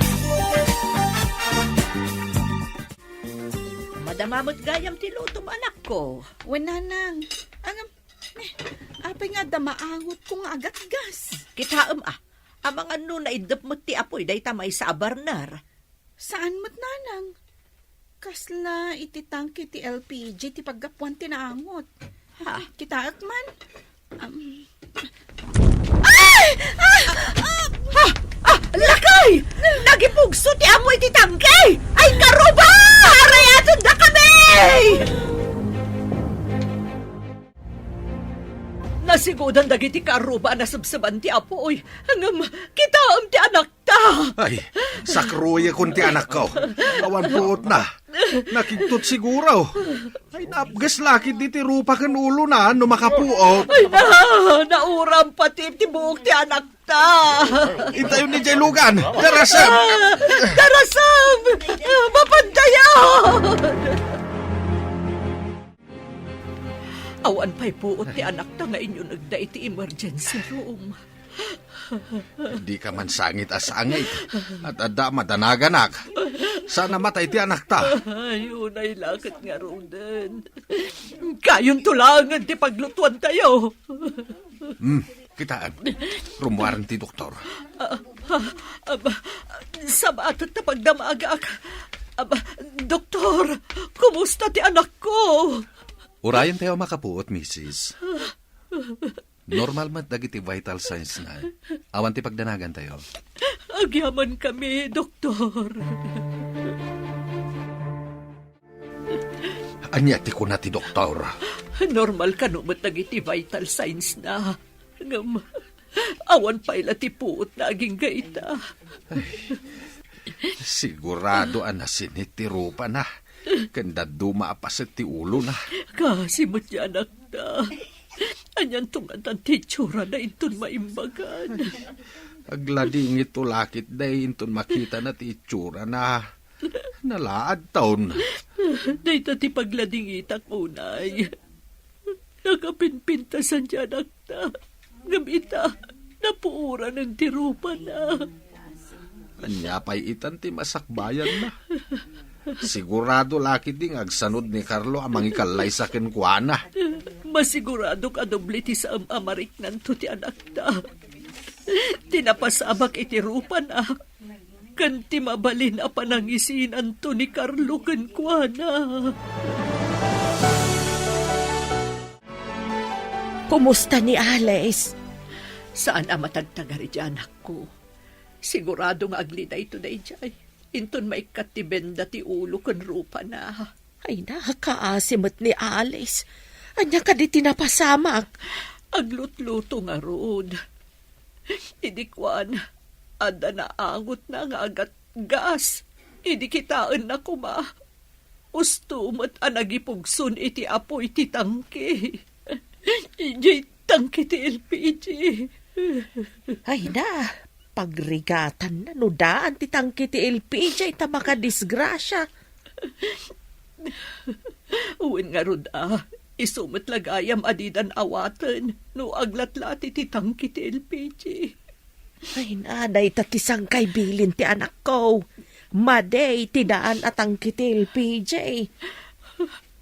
Madama met gayam ti lutom, anakko. Wen, nanang. Ngem, eh, apay nga adda maangotko nga agatgas? Kitaem a, amangan no naiddep met ti apuy dayta maysa a burner. Saan met, nanang? Kasla iti tangke ti L P G ti paggapuan ti naangot. Ha? Kitaek man. Um, ay! Ah! Ah! Ah! Ah! Lakay! Nagipugso ti amoy ti tangke! Ay, karuba! Arayaten da kami! Nasigudan dagiti karuba a nasebseban ti apuy. Ngem, kitaem ti anakta. Ay, sakruyekon ti anakko. Awan puotna. Nakigtot siguro. Ay, napges lakit iti rupa ken ulona no makapuot. Ay na, nauram pati ti buok ti anakta. Intayon ni jay lugan. Darasem! Ah, darasem! Mapantayan! Awan pay puot ti anakta nga inyunegda iti emergency room. Dika man sangit a sangit. At adda madanaganak. Saan a matay ti anakta. Ay, unay lakit ngaruden. Kayonto laengen ti paglutuantayo. Hmm, kitaem. Rummuaren ti doktor. Ah, ah, aba, sabaat ta pagdamagak. Aba, doktor, kumusta ti anakko? Urayentayo a makapuot, misis. Normal met dagiti vital signs na. Awan ti pagdanagantayo. Agyamankami, doktor. Ania ti kuna ti doktor? Normal kano met dagiti vital signs na. Ngem, awan pay la ti puot na agingga ita. Ay, sigurado a nasinit ti rupana, ken dadduma a paset ti ulona. Kaasi met ti anakta. Anianto ngatan ti itsurana inton maimbagan? Agladingitto lakit day inton makitana ti itsurana. Nalaadton. Dayta ti pagladingitak unay. Nakapimpintasan ti anakta. Ngem ita, napuoranen ti rupana. Ania pay itan ti masakbayanna? Sigurado lakit di nga agsanod ni Carlo a mangikallaysa kenkuana. Masiguradok a doble ti saan a mariknanto ti anakta. Ti napasamak iti rupana, ken ti mabalin a panangisinanto ni Carlo kenkuana. Kumusta ni Alice? Saan a matagtagari ti anakko. Sigurado nga agli daytoy daydiay. Inton maikkat ti benda ti ulo ken rupana. Ay, nakaasi met ni Alice. Ania kadi ti napasamak? Aglutluto ngarud. Idi kuan, adda naangotna nga agatgas. Idi kitaenna koma, usto met a nagipugson iti apuy ti tangke. Idiay tangke ti L P G. Ay na, pagrigatanna no daan ti tangke ti L P G ta makadisgrasia. Wen ngarud a, isu met la gayam a didan awaten no aglatlati ti tangke ti L P G. Ay na, dayta ti sangkay bilin ti anakko. Madi ti daan a tangke ti L P G.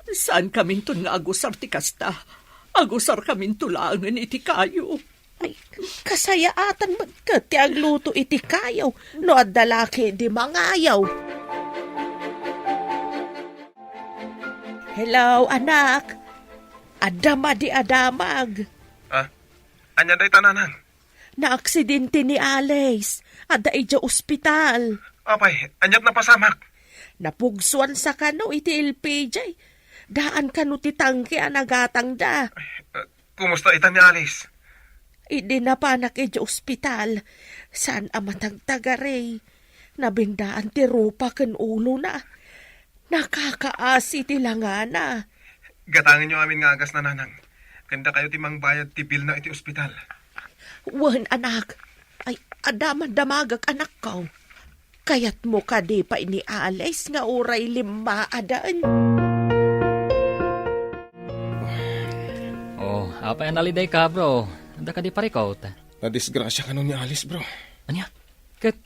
Saankaminton nga agusar ti kasta. Agusarkaminto laengen iti kayo. Ay, kasayaatan met ket ti agluto iti kayo no adda laki di mangayo. Hello, anak. Adda madi a damag. Ah, ania dayta, nanang? Naaksidente ni Alice. Adda idiay ospital. Apay, aniat napasamak? Napugsuan sa kano iti L P G. Daan kano ti tangke a nagatangda. Eh, kumusta ita ni Alice? Idi napanak idiay ospital, saan a matagtagari. Nabendaan ti rupa ken ulona. Nakakaasi ti langana. Gatangenyo amin nga agasna, nanang. Ken dakayo ti mangbayad ti bilna iti ospital. Wen, anak. Ay, adda man damagak, anakko. Kayatmo kadi pay ni Alice nga uray limmaaden? Oh, apay a nalidayka, bro? Adda kadi parikut? Nadisgrasya kano ni Alice, bro. Ania? Ket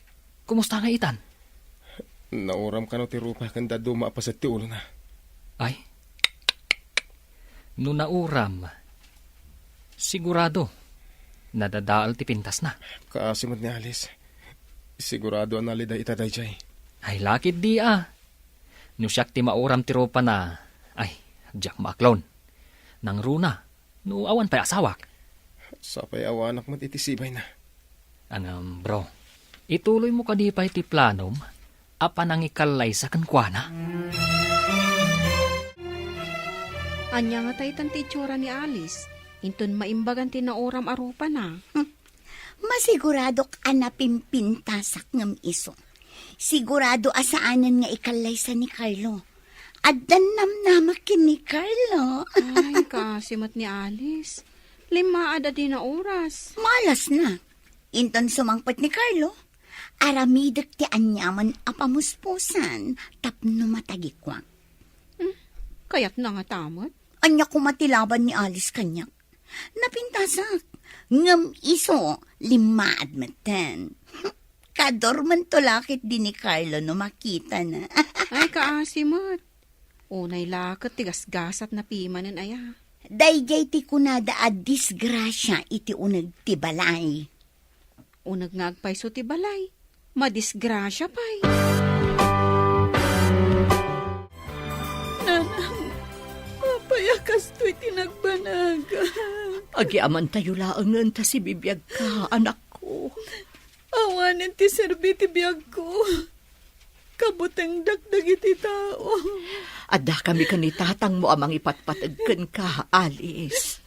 kumusta nga itan? Nauram kano ti rupa ken dadduma a paset ti ulona. Ay? No nauram, sigurado, nadadael ti pintasna. Kaasi met ni Alice. Sigurado a naliday ita daydiay. Ay, lakit di a. No siak ti mauram ti rupana, ay, diak maaklon. Nangruna, no awan pay asawak. Sapay awanak met iti sibayna. Ngem, bro, ituloymo kadi pay ti planom a panangikallaysa kenkuana? Ania nga ta itan ti itsura ni Alice, inton maimbagan ti nauram a rupana? Masiguradok a napimpintasak ngem isu. Sigurado a saanen nga ikallaysa ni Carlo. Addan namnamak ken ni Carlo. Ay, kaasi met ni Alice. Limmaad a dina oras. Malasna. Inton sumangpet ni Carlo, aramidek ti aniaman a pamuspusan tapno matagikuak. Hmm, kayatna ngata met? Ania koma ti laban ni Alice kaniak? Napintasak. Ngem isu, limmaad metten. Kadormento la ketdi ni Carlo no makitana. Ay, kaasi met. Unay la ket ti gasgasatna pimanen aya. Daydiay ti kunada a disgrasia iti uneg ti balay. Uneg nga agpayso ti balay, madisgrasia pay. Nanang, apay a kastoy ti nagbanag? Agyamaentayo laengen ta sibibiagka, anakko. Awanen ti serbi ti biagko. Kabutengdak dagiti tao. Addakami ken ni tatangmo a mangipatpateg kenka, Alice.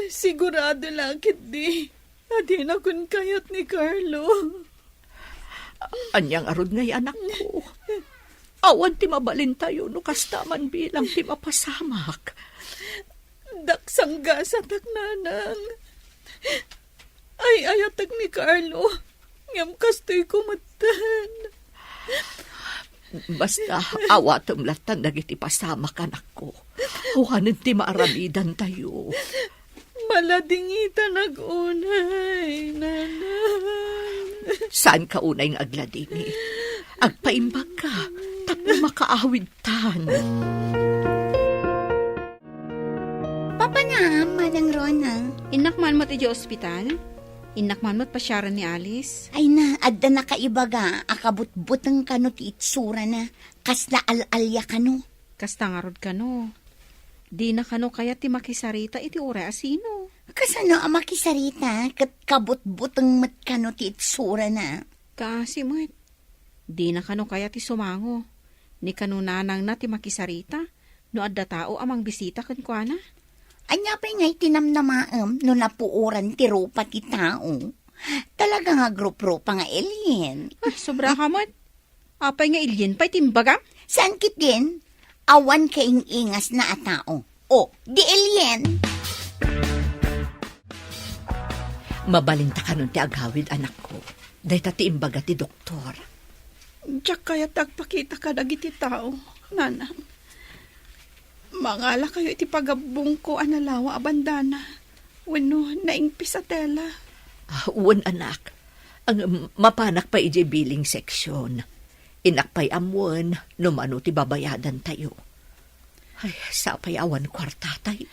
Sigurado la ketdi a dinakon kayat ni Carlo. Ania ngarud ngay, anakko? Awan ti mabalintayo no kasta man bilang ti mapasamak. Daksanggasatak, nanang. Ay-ayatek ni Carlo, ngem kastoyko metten. Basta, awatem lattan dagiti pasamak, anakko. Awanen ti maaramidantayo. Maladingitanak unay, nanang. Saanka unay nga agladingit. Agpaimbagka, tapno makaawidtan. Papanam, Manang Rona. Innak man met idiay ospital? Innak man met pasiaren ni Alice? Ay na, adda nakaibaga a kabutbuteng kano ti itsurana, kasla al-alia kano. Kasta ngarud kano. Dina kano kayat ti makisarita iti uray a sino. Kasano a makisarita ket kabutbuteng met kano ti itsurana? Kaasi met. Dina kano kayat ti sumango. Ni kano nanangna ti makisarita no adda tao a mangbisita kenkuana. Ania pay ngay ti namnamaem no napuoran ti rupa ti tao? Talaga nga agruprupa nga alien. Ah, sobraka met. Apay nga alien pay ti imbagam? Saan ketdin? Awan kaing-ingasna a tao. O, di alien. Mabalinta kanon ti agawid, anakko. Dayta ti imbaga ti doktor. Diak kayat agpakita kadagiti tao, nanang. Mangalakayo iti pagabbongko a nalawa a bandana wenno naingpis a tela. Ah, wen, anak. Ang mapanak pay idiay billing section. Innak pay ammoen no mano ti babayadantayo. Ay, sapay awan kuartatayo.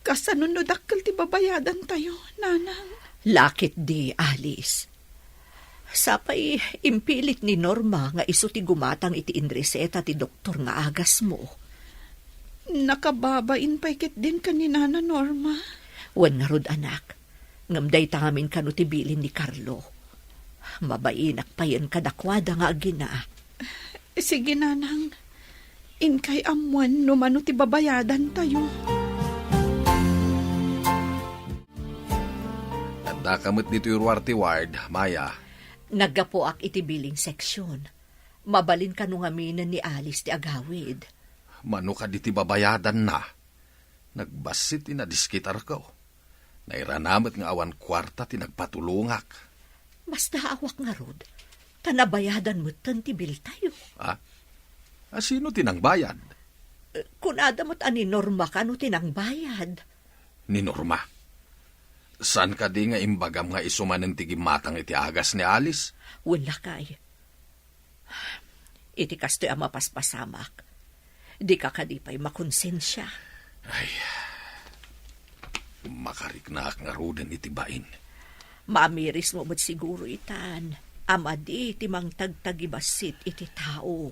Kasano no dakkel ti babayadantayo, nanang? Lakit di, Alice. Sapay impilit ni Norma nga isu ti gumatang iti inreseta ti doktor nga agasmo. Nakababain pay ketdin ken ni Nana Norma. Wen ngarud, anak, ngem dayta ngamin kano ti bilin ni Carlo. Mabainak payen kadakuada nga agina. Sige, nanang. Inkay ammoen no mano ti babayadantayo. Addaka met ditoy ruar ti ward, Maya. Naggapuak iti billing section. Mabalin kano ngaminen ni Alice ti agawid. Mano kadi ti babayadanna? Nagbassit ti nadiskitarko. Nairana met nga awan kuarta ti nagpatulongak. Basta awak ngarud, Ta nabayadan metten ti biltayo. Ah? A, sino ti nangbayad? Eh, kunada met a ni Norma kano ti nangbayad. Ni Norma? Saan kadi nga imbagam nga isu manen ti gimmatang iti agas ni Alice? Wen, lakay. Iti kastoy a mapaspasamak, dika kadi pay makonsensia. Ay, makariknaak ngaruden iti bain. Maamirismo met siguro itan a madi ti mangtagtagibassit iti tao.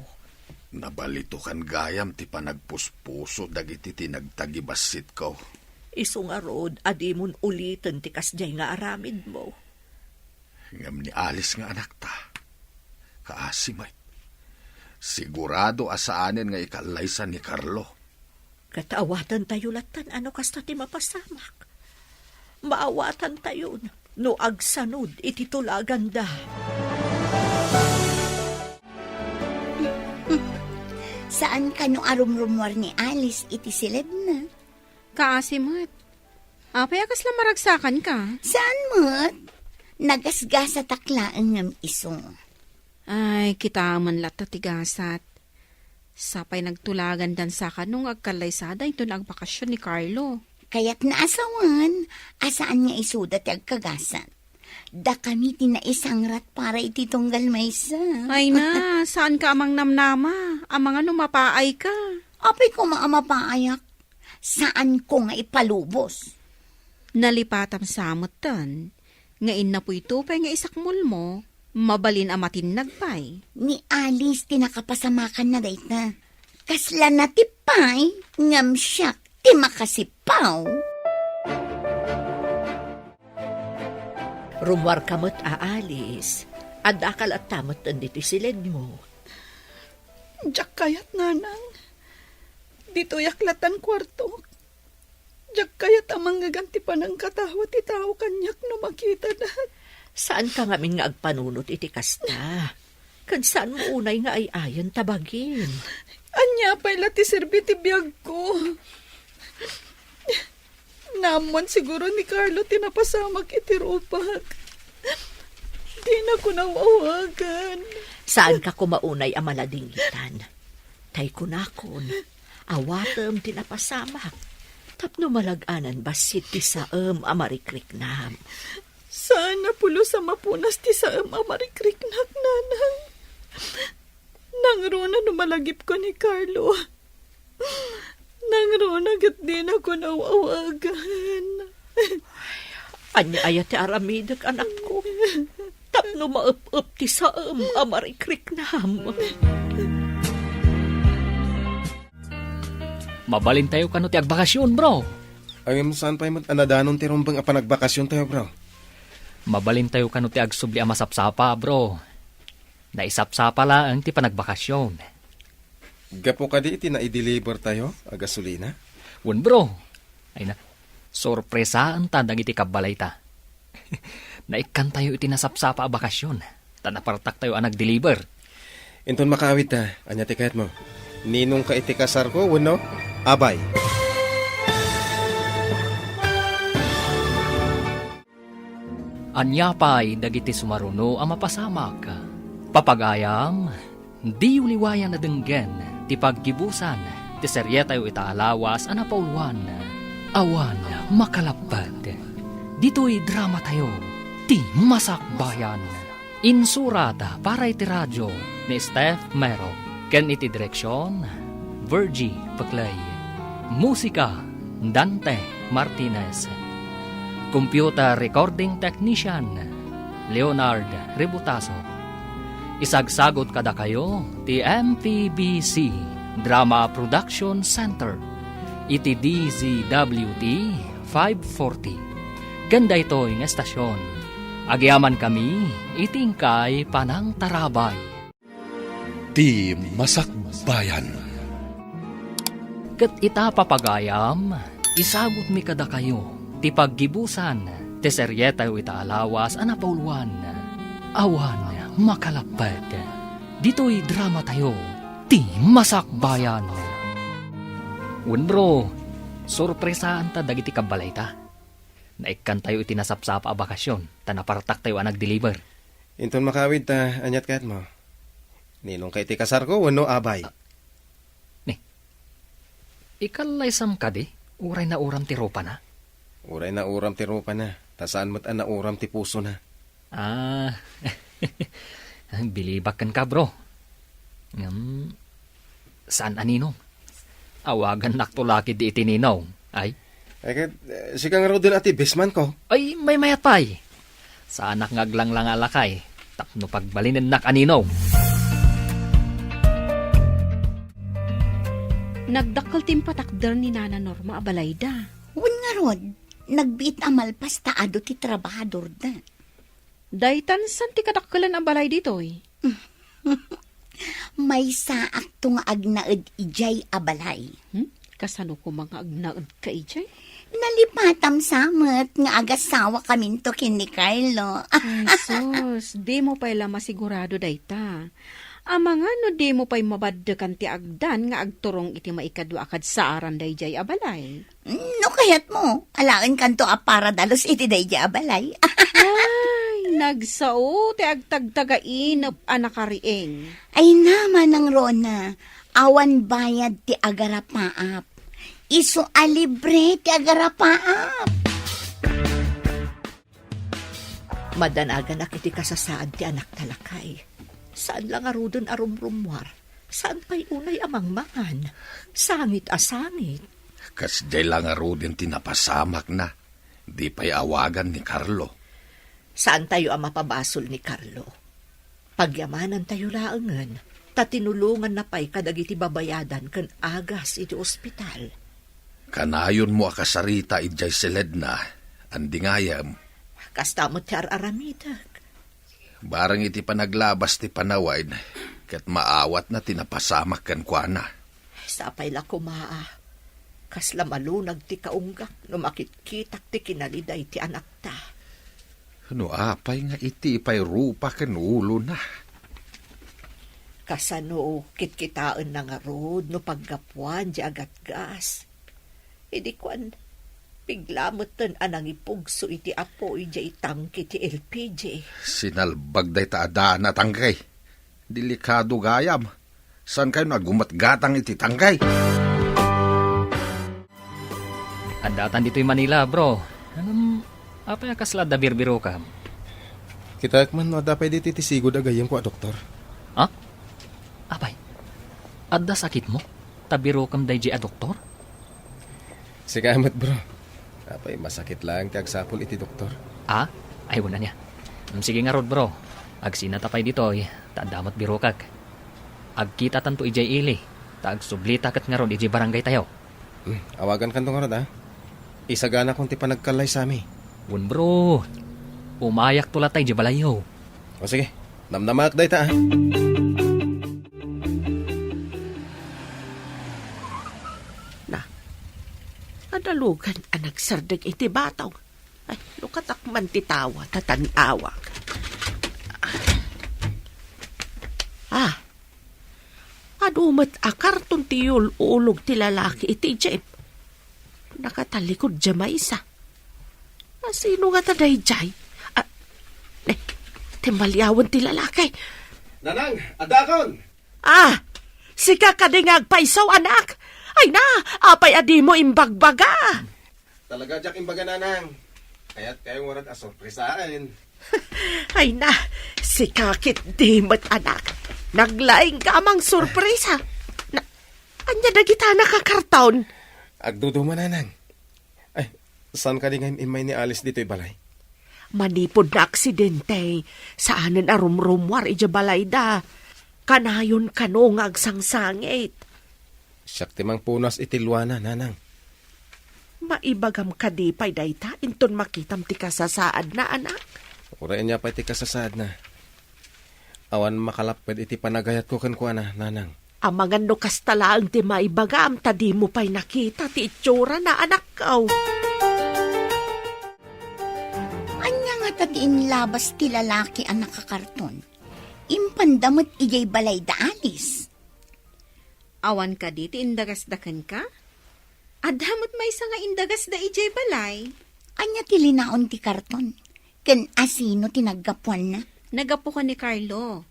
Nabalitokan gayam ti panagpuspuso dagiti tinagtagibassitko. Isu ngarud a dimon uliten ti kasdiay nga aramidmo. Ngem ni Alice nga anakta, kaasi met. Sigurado a saanen nga ikallaysa ni Carlo. Ket awatantayo lattan a no kasta ti mapasamak. Maawatantayon no agsanod iti tulaganda. Saan kano a rumrumuar ni Alice iti siledna? Kaasi met. Apay a kasla maragsakanka? Saan met? Nagasgasatak laeng ngem isu. Ay, kitaem man latta ti gasat. Sapay nagtulagandan sa kano nga agkallaysada inton agbakasyon ni Carlo. Kayatna a sawen a saan nga isuda ti agkagasat. Dakami ti naisangrat para iti tunggal maysa. Ay na, saanka a mangnamnama? Amangan no mapaayka. Apay koma a mapaayak? Saanko nga ipalubos. Nalipatam sa metten nga innapoyto pay nga isakmolmo, mabalin a matinnag pay. Ni Alice ti nakapasamakanna dayta. Kasla natip pay, ngem siak ti makasipaw. Rummuarka met a Alice, addaka latta metten ditoy siledmo. Diak kayat, nanang. Ditoyak lattan kuartok. Diak kayat a mangngegam ti panangkatawa ti tao kaniak no makitanak. Saanka ngamin nga agpanunot iti kasta. Ket saanmo unay nga ay-ayen ta bagim. Ania pay la ti serbi ti biagko? Naammoan siguro ni Carlo ti napasamak iti rupak. Dinako nawawagan. Saanka koma unay a maladingitan. Tay kunakon, awatem ti napasamak. Tapno malag-anan bassit ti saem a marikriknam. Saan a pulos a mapunas ti saem a marikriknak, nanang. Nangruna no malagipko ni Carlo. Nangruna ket dinako nawawagan. Ania aya ti aramidek, anakko? Tapno maep-ep ti saem a marikriknam. Mabalintayo kano ti agbakasyon, bro? Ngem saan pay met a nadanon ti rumbeng a panagbakasyontayo, bro? Mabalintayo kano ti agsubli a masapsapa, bro. Naisapsapa laeng ti panagbakasyon. Gapu kadi iti naidelivertayo a gasolina? Wen, bro. Ay na, sorpresaenta dagiti kabbalayta. Naikkantayo iti nasapsapa a bakasyon, ta napartaktayo a nagdeliver. Inton makaawidta, ania ti kayatmo? Ninongka iti kasarko wenno abay? Ania pay dagiti sumaruno a mapasamak? Papagayam, diyo liwayan a denggen ti paggibusan ti serietayo ita a lawas a napauluan, Awan Makalapped. Ditoy dramatayo, Ti Masakbayan. Insurat para iti radio ni Steph Mero, ken iti direksion, Virgie Peclay. Musika, Dante Martinez. Computer recording technician, Leonard Rebutaso. Isagsagut kadakayo ti M P B C Drama Production Center iti D Z W T five forty. Ken daytoy nga estasion, agyamankami iti inkay panangtarabay. Ti Masakbayan. Ket ita, papagayam, isagutmi kadakayo ti paggibusan ti serietayo ita a lawas a napauluan, Awan Makalapped. Ditoy dramatayo, Ti Masakbayan. Wen, bro, sorpresaanta dagiti kabbalayta. Naikkantayo iti nasapsapa a bakasyon, ta napartaktayo a nagdeliver. Inton makawid ta, aniat kayatmo? Ninongka iti kasarko wenno abay? Ah, ni, ikallaysam kadi, uray nauram ti rupana? Uray nauram ti rupana, ta saan met a nauram ti pusona. Ah, bilibak kenka, bro. Ngem, saan a ninong? Awagannakto la ketdi iti ninong. Ay? Ay, ket, eh, sika ngaruden a ti bestman ko. Ay, maymayat pay. Saanak nga aglanglang a lakay tapno pagbalinennak a ninong. Nagdakkel ti impatakder ni Nana Norma a balayda. Wen ngarud, nagbiit a malpas ta adu ti trabahadorda. Daytan saan ti kadakkelan a balay ditoy? Maysaakto nga agnaed idiay a balay. Hmm? Kasano koma nga agnaedka idiay? Nalipatam sa met nga agasawakaminto ken ni Carlo. Ay, sus, dimo pay la masigurado dayta. Amangan no dimo pay mabaddekan ti agdan nga agturong iti maikadua a kadsaaran daydiay a balay. No kayatmo, alaenkanto a para dalus iti daydiay a balay. Ay, nagsao ti agtagtagainep a nakariing. Ay na, Manang Rona, awan bayad ti agarapaap. Isu a libre ti agarapaap. Madanaganak iti kasasaad ti anakta, lakay. Saan la ngaruden a rumrummuar. Saan pay unay a mangmangan. Sangit a sangit. Kasdiay la ngaruden ti napasamakna. Di pay awagan ni Carlo. Saantayo a mapabasol ni Carlo. Pagyamanantayo laengen, ta tinulonganna pay kadagiti babayadan ken agas iti ospital. Kanayonmo a kasarita idiay siledna, andi ngayem. Kasta met ti ar-aramidek. Bareng iti panaglabas ti panawen, ket maawatna ti napasamak kenkuana. Sapay la koma a kasla malunag ti kaunggak no makitkitak ti kinaliday ti anakta. No apay nga iti pay rupa ken ulona? Kasano kitkitaenna ngarud no paggapuan di agatgas? Idi kuan, bigla metten a nangipugso iti apoy diay tangke ti L P G. Sinalbag dayta a daan a tangke. Delikado gayam. Saankayo nga aggumatgatang iti tangke? Addatan ditoy Manila, bro. Ngem, apay a kasla adda birbirokam? Kitaek man no adda pay ditoy ti sigud a gayyemko a doktor. Ha? Apay, adda sakitmo? Ta birokam daydiay a doktor? Sika met, bro. Apay, masakit laeng ti agsapul iti doktor. Ah? Ay, wen ania. Mm, sige ngarud, bro. Agsinata pay ditoy, ta adda met birokak. Agkitatanto idiay ili, ta agsublita ket ngarud idiay barangaytayo. Mm, awagankanto ngarud, ah. Isaganakon ti panagkallaysami. Wen, bro. Umayakto latta idiay balayyo. O sige, namnamaak dayta, ah. Na, adalugan a nagsardeng iti batong. Ay, lukatak man ti tawa, ta tan-awak. Ah, adu met a karton ti yul-ulog ti lalaki iti jeep. Nakatalikod diay maysa. Asino ngata daydiay? Ah, eh, timmaliawen ti lalaki. Nanang, addaakon! Ah, sika kadi nga agpayso, anak? Ay na, apay a dimo imbagbaga? Talaga diak imbaga, Nanang. Kayatkayo ngarud a sorpresaen. Ay na, sika ketdi met, anak. Naglaingka a mangsorpresa. Na, ania dagita a nakakarton? Agduduma, Nanang. Ay, saan kadi nga im-immay ni Alice ditoy balay? Manipud naaksidente, saanen a rumrummuar idiay balayda. Kanayon kano nga agsangsangit. Siak ti mangpunas iti luana, Nanang. Maibagam kadi pay dayta inton makitam ti kasasaadna, anak? Uray ania pay ti kasasaadna. Awan makalapped iti panagayatko kenkuana, Nanang. Amangan no kasta laeng ti maibagam ta dimo pay nakita ti itsurana, anakko. Ania ngata ti inlabas ti lalaki a nakakarton? Impanda met idiay balayda Alice. Awan kadi ti indagasda kenka? Adda met maysa nga indagasda idiay balay. Ania ti linaon ti karton? Ken asino ti naggapuanna? Naggapu ken ni Carlo.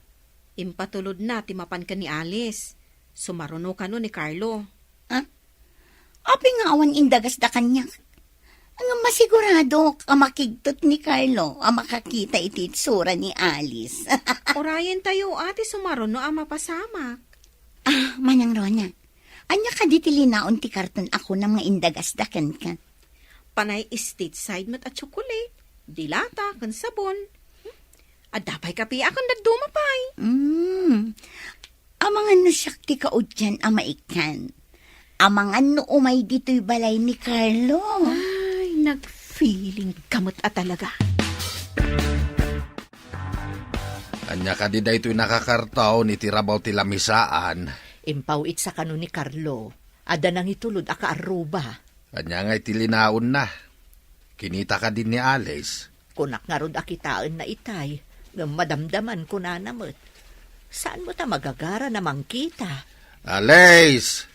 Impatulodna ti mapan ken ni Alice. Sumaruno kano ni Carlo. Ah? Apay nga awan indagasda kaniak? Ngem masiguradok a makigtot ni Carlo a makakita iti itsura ni Alice. Urayentayo a ti sumaruno a mapasamak. Ah, Manang Rona, ania kadi ti linaon ti karton a kunam nga indagasda kenka? Panay stateside met a tsokolate, dilata, ken sabon. Adda pay kape a ken dadduma pay. Mm. Amangan no siak ti kaudian a maikkan. Amangan no umay ditoy balay ni Carlo. Ay, nag-feeling ka met a talaga. Ania kadi daytoy nakakarton iti rabaw ti lamisaan? Impaw-itsa kano ni Carlo. Adda nangitulod a kaarruba. Ania ngay ti linaonna? Kinita kadi ni Alice? Kunak ngarud a kitaenna itay, ngem madamdaman kunana met. Saan met a magagara na mangkita? Alice!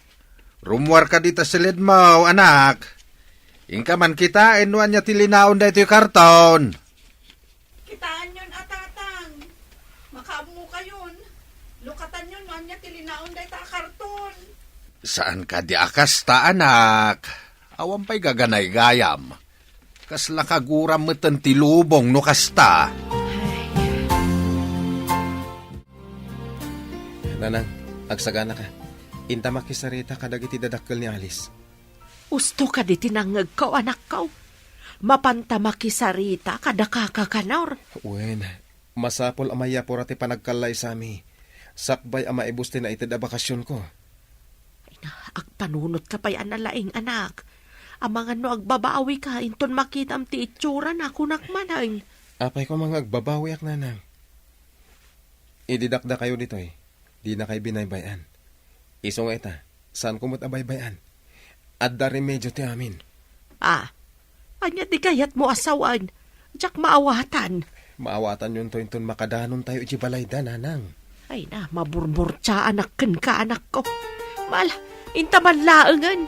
Rummuar kadi ta siledmo, anak. Inka man kitaen no ania ti linaon daytoy karton. Kitaenyon a, Tatang. Makaammokayon. Lukatanyon no ania ti linaon dayta a karton. Saan kadi a kasta, anak. Awan pay gaganaygayam. Kasla kaguram meten ti lubong no kasta. Nanang, agsaganaka. Inta makisarita kadagiti dadakkel ni Alice. Usto kadi ti nangngegko, anakko. Mapanta makisarita kada kaka Kanor. Wen, masapul a mayapura ti panagkallaysami. Sakbay a maibus ti naited a bakasionko. Ay na, agpanunotka pay a nalaing, anak. Amangan no agbabawika, inton makitam ti itsurana, kunak manen. Apay koma nga agbabawiak, Nanang. Idi dakdakayo ditoy, dinakay binaybay-an. Isu nga ita, saanko met a baybay-an. Adda remedio ti amin. Ah, ania ti kayatmo a sawen? Diak maawatan. Maawatanyonto inton makadanontayo iti balayda, Nanang. Ay na, maburburtiaanak kenka, anakko. Mal, inta man laengen.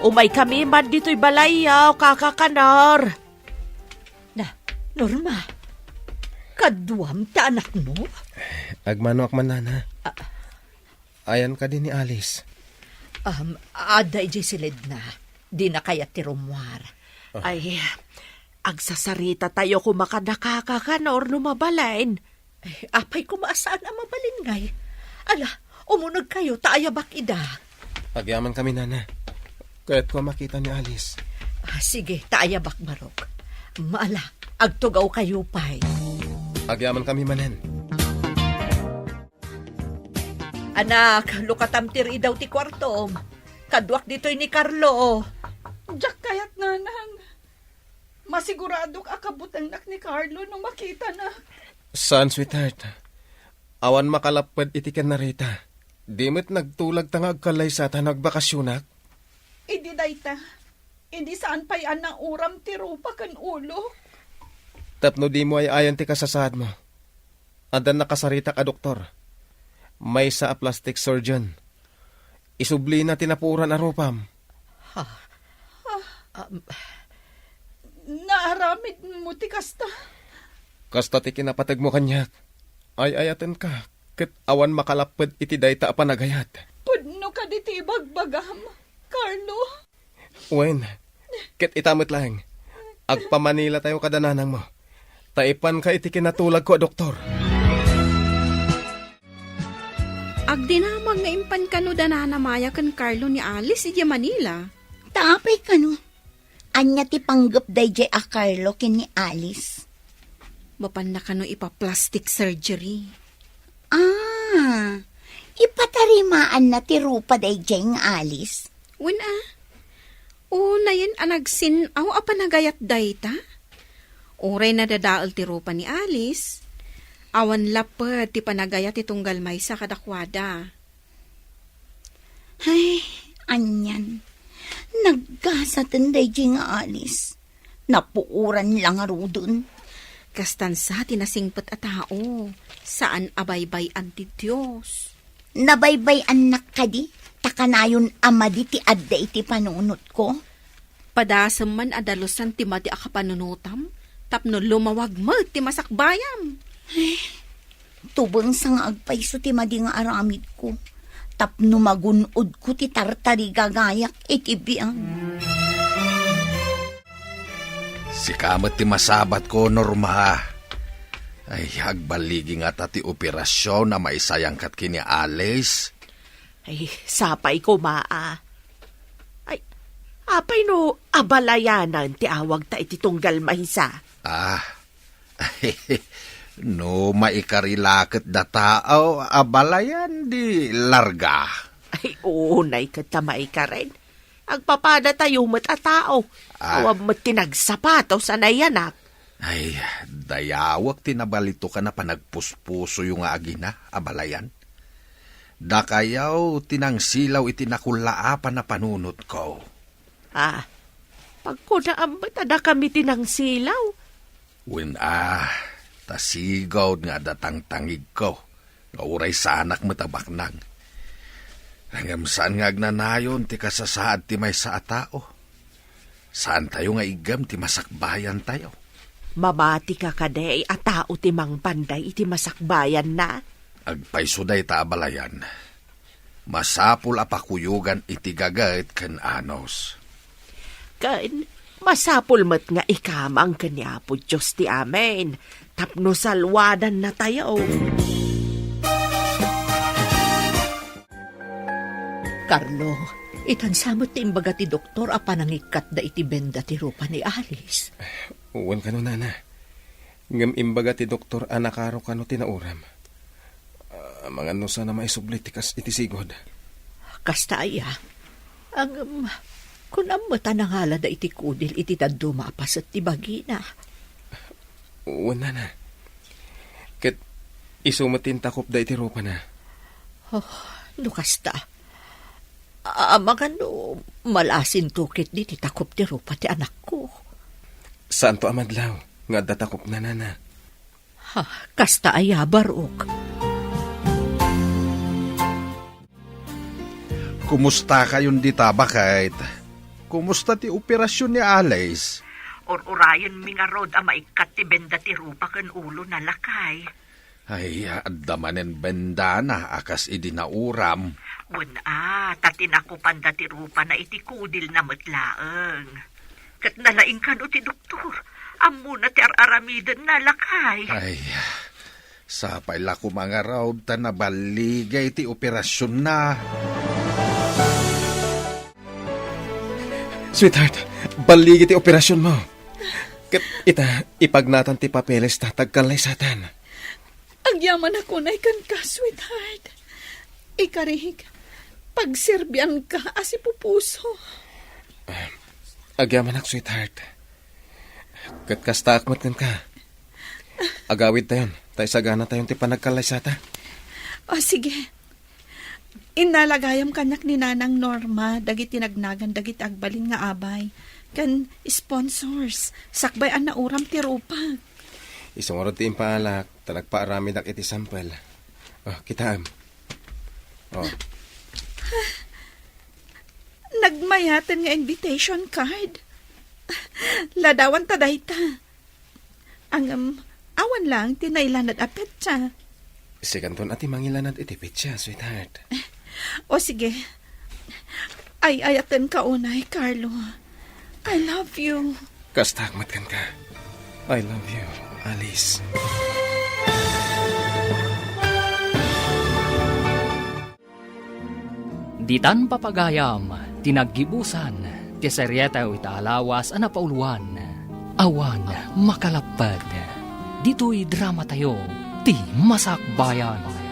Umaykami man ditoy balayyo, kaka Kanor. Na, Norma, kaduam ti anakmo? Agmanoak man, Nana. Ah. Ayan kadi ni Alice? Um, adda idiay siledna. Dina kayat ti rummuar. Ah. Ay, agsasarita tayo koma kada kaka Kanor no mabalin. Ay, apay koma a saan a mabalin ngay? Ala, umuneg kayo ta ayabak ida. Agyamankami, Nana. Kayatko a makita ni Alice. Ah, sige, ta ayabak, Barok. Maala, agtugaw kayo pay. Agyamankami manen. Anak, lukatam ti ridaw ti kuartom. Kaduak ditoy ni Carlo. Diak kayat, Nanang. Masiguradok a kabutengnak ni Carlo no makitana. Saan, sweetheart. Awan makalapped iti ken Rita. Di met nagtulag ta nga agkallaysata no agbakasionak. Idi dayta, idi saan pay a nauram ti rupa ken ulok. Tapno dimo ay-ayan ti kasasaadmo. Adda nakasaritak a doktor. Maysa a plastic surgeon. Isublina ti napuoran a rupam. Ha? Ah, um, naaramidmo ti kasta? Kasta ti kinapategmo kaniak. Ay-ayatenka, ket awan makalapped iti dayta a panagayat. Pudno kadi ti ibagbagam, Carlo? Wen, ket ita met laeng. Agpamanilatayo kada nanangmo. Ta ipanka iti kinatulagko a doktor. Agdinamag nga impan kano da Nana Maya ken Carlo ni Alice idiay Manila. Ta apay kano? Ania ti panggep daydiay a Carlo ken ni Alice? Mapanna kano ipa-plastic surgery. Ah, ipatarimaanna ti rupa daydiay nga Alice? Wen a. Unayen a nagsin-aw a panagayat dayta? Uray nadadael ti rupa ni Alice, awan lapped ti panagayat ti tunggal maysa kadakuada. Ay, anian. Naggasaten daydiay nga Alice. Napuoran la ngaruden. Kastan sa ti nasingpet a tao, saan a baybay-an ti Dios. Nabaybay-annak kadi, ta kanayon a madi ti adda iti panunotko? Padasem man a dalusan ti madi a kapanunotam, tapno lumawag met ti masakbayam. Tubengsa nga agpayso ti madi nga aramidko, tapno magun-odko ti tartarigagayak iti biag. Sika met ti masabatko, Norma. Ay, agballigi ngata ti operasyon a maisayangkat ken ni Alice. Ay, sapay koma a. Ay, apay no abalayanan ti awagta iti tunggal maysa? Ah, no maikari la ket data, o, abalayan di larga. Ay, unay ket ta maikaren. Agpapadatayo met a tao. Ah. Awan met ti nagsapatos a nayanak. Ay, dayawek ti nabalitokan a panagpuspusoyo nga agina, abalayan. Dakayo ti nangsilaw iti nakullaapan a panunotko. Ah, pagkunaam met a dakami ti nangsilaw. Wen a, ta sigud nga adda tangtangigko, nga uray saanak met a baknang. Ngem saan nga agnanayon ti kasasaad ti maysa a tao. Saantayo nga iggem ti masakbayantayo. Mamatika kadi a tao ti mangpanday iti masakbayanna? Agpayso dayta abalayan. Masapul a pakuyogan iti gaget ken anus. Ken masapul met nga ikamang ken ni Apo Dios ti amin, tapno salwadannatayo. Carlo, itansa met ti imbaga ti doktor a panangikkatda iti benda ti rupa ni Alice. Wen kano, nana. Ngem imbaga ti doktor a nakaro kano ti nauram. Ah, amangan no saan a maisubli ti kas iti sigud. Kasta aya. Ngem, kunam met a nangalada iti kudil iti dadduma a paset ti bagina. Wen, nana. Ket isu met ti intakopda iti rupana. Oh, no kasta. Amangan no malasinto ketdi ti takop ti rupa ti anakko. Saanto a madlaw nga adda takopna, nana. Ha, kasta aya, Barok. Kumustakayon dita, baket? Kumusta ti operasyon ni Alice? Ur-urayenmi ngarud a maikkat ti benda ti rupa ken ulona, lakay. Ay, adda manen bendana a kas idi nauram. Wen a, ta tinakopanda ti rupana iti kudilna met laeng. Ket nalaing kano ti doktor. Ammona ti ar-aramidenna, lakay. Ay, sapay la koma ngarud ta naballigay ti operasionna. Sweetheart, balligi ti operasionmo. Ket ita, ipagnatan ti papelesta ta agkallaysatan. Agyamanak unay kenka, sweetheart. Ikarik, pagserbianka a sipupuso. Ah, agyamanak, sweetheart. Ket kastaak met kenka. Agawidtayon, ta isaganatayon ti panagkallaysata. O, sige. Innala gayam kaniak ni Nanang Norma dagiti nagnagan dagiti agbalin nga abay ken sponsors sakbay a nauram ti rupak. Isu ngarud ti impaalak ta nagpaaramidak iti sampel. O, kitaem. O. Nagmayaten nga invitation card. Ladawanta dayta. Ngem, awan laeng ti nailanad a petsa. Sikanton a ti mangilanad iti petsa, sweetheart. O sige. Ay-ayatenka unay, Carlo. I love you. Kastaak met kenka. I love you, Alice. Ditan papagayam ti naggibusan ti serietayo ita a lawas a napauluan, Awan Makalapped. Ditoy dramatayo ti Masakbayan.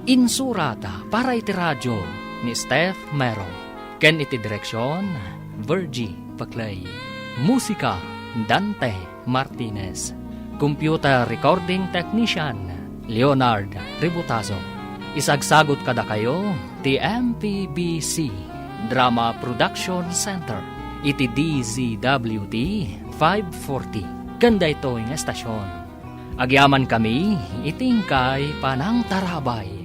Insurat para iti radio ni Steph Mero ken iti direksion, Virgie Paclay. Musika, Dante Martinez. Computer Recording Technician, Leonard Ributazo. Isagsagut kadakayo ti M P B C Drama Production Center iti D Z W T five forty ken daytoy nga estasion. Agyamankami iti inkay panangtarabay.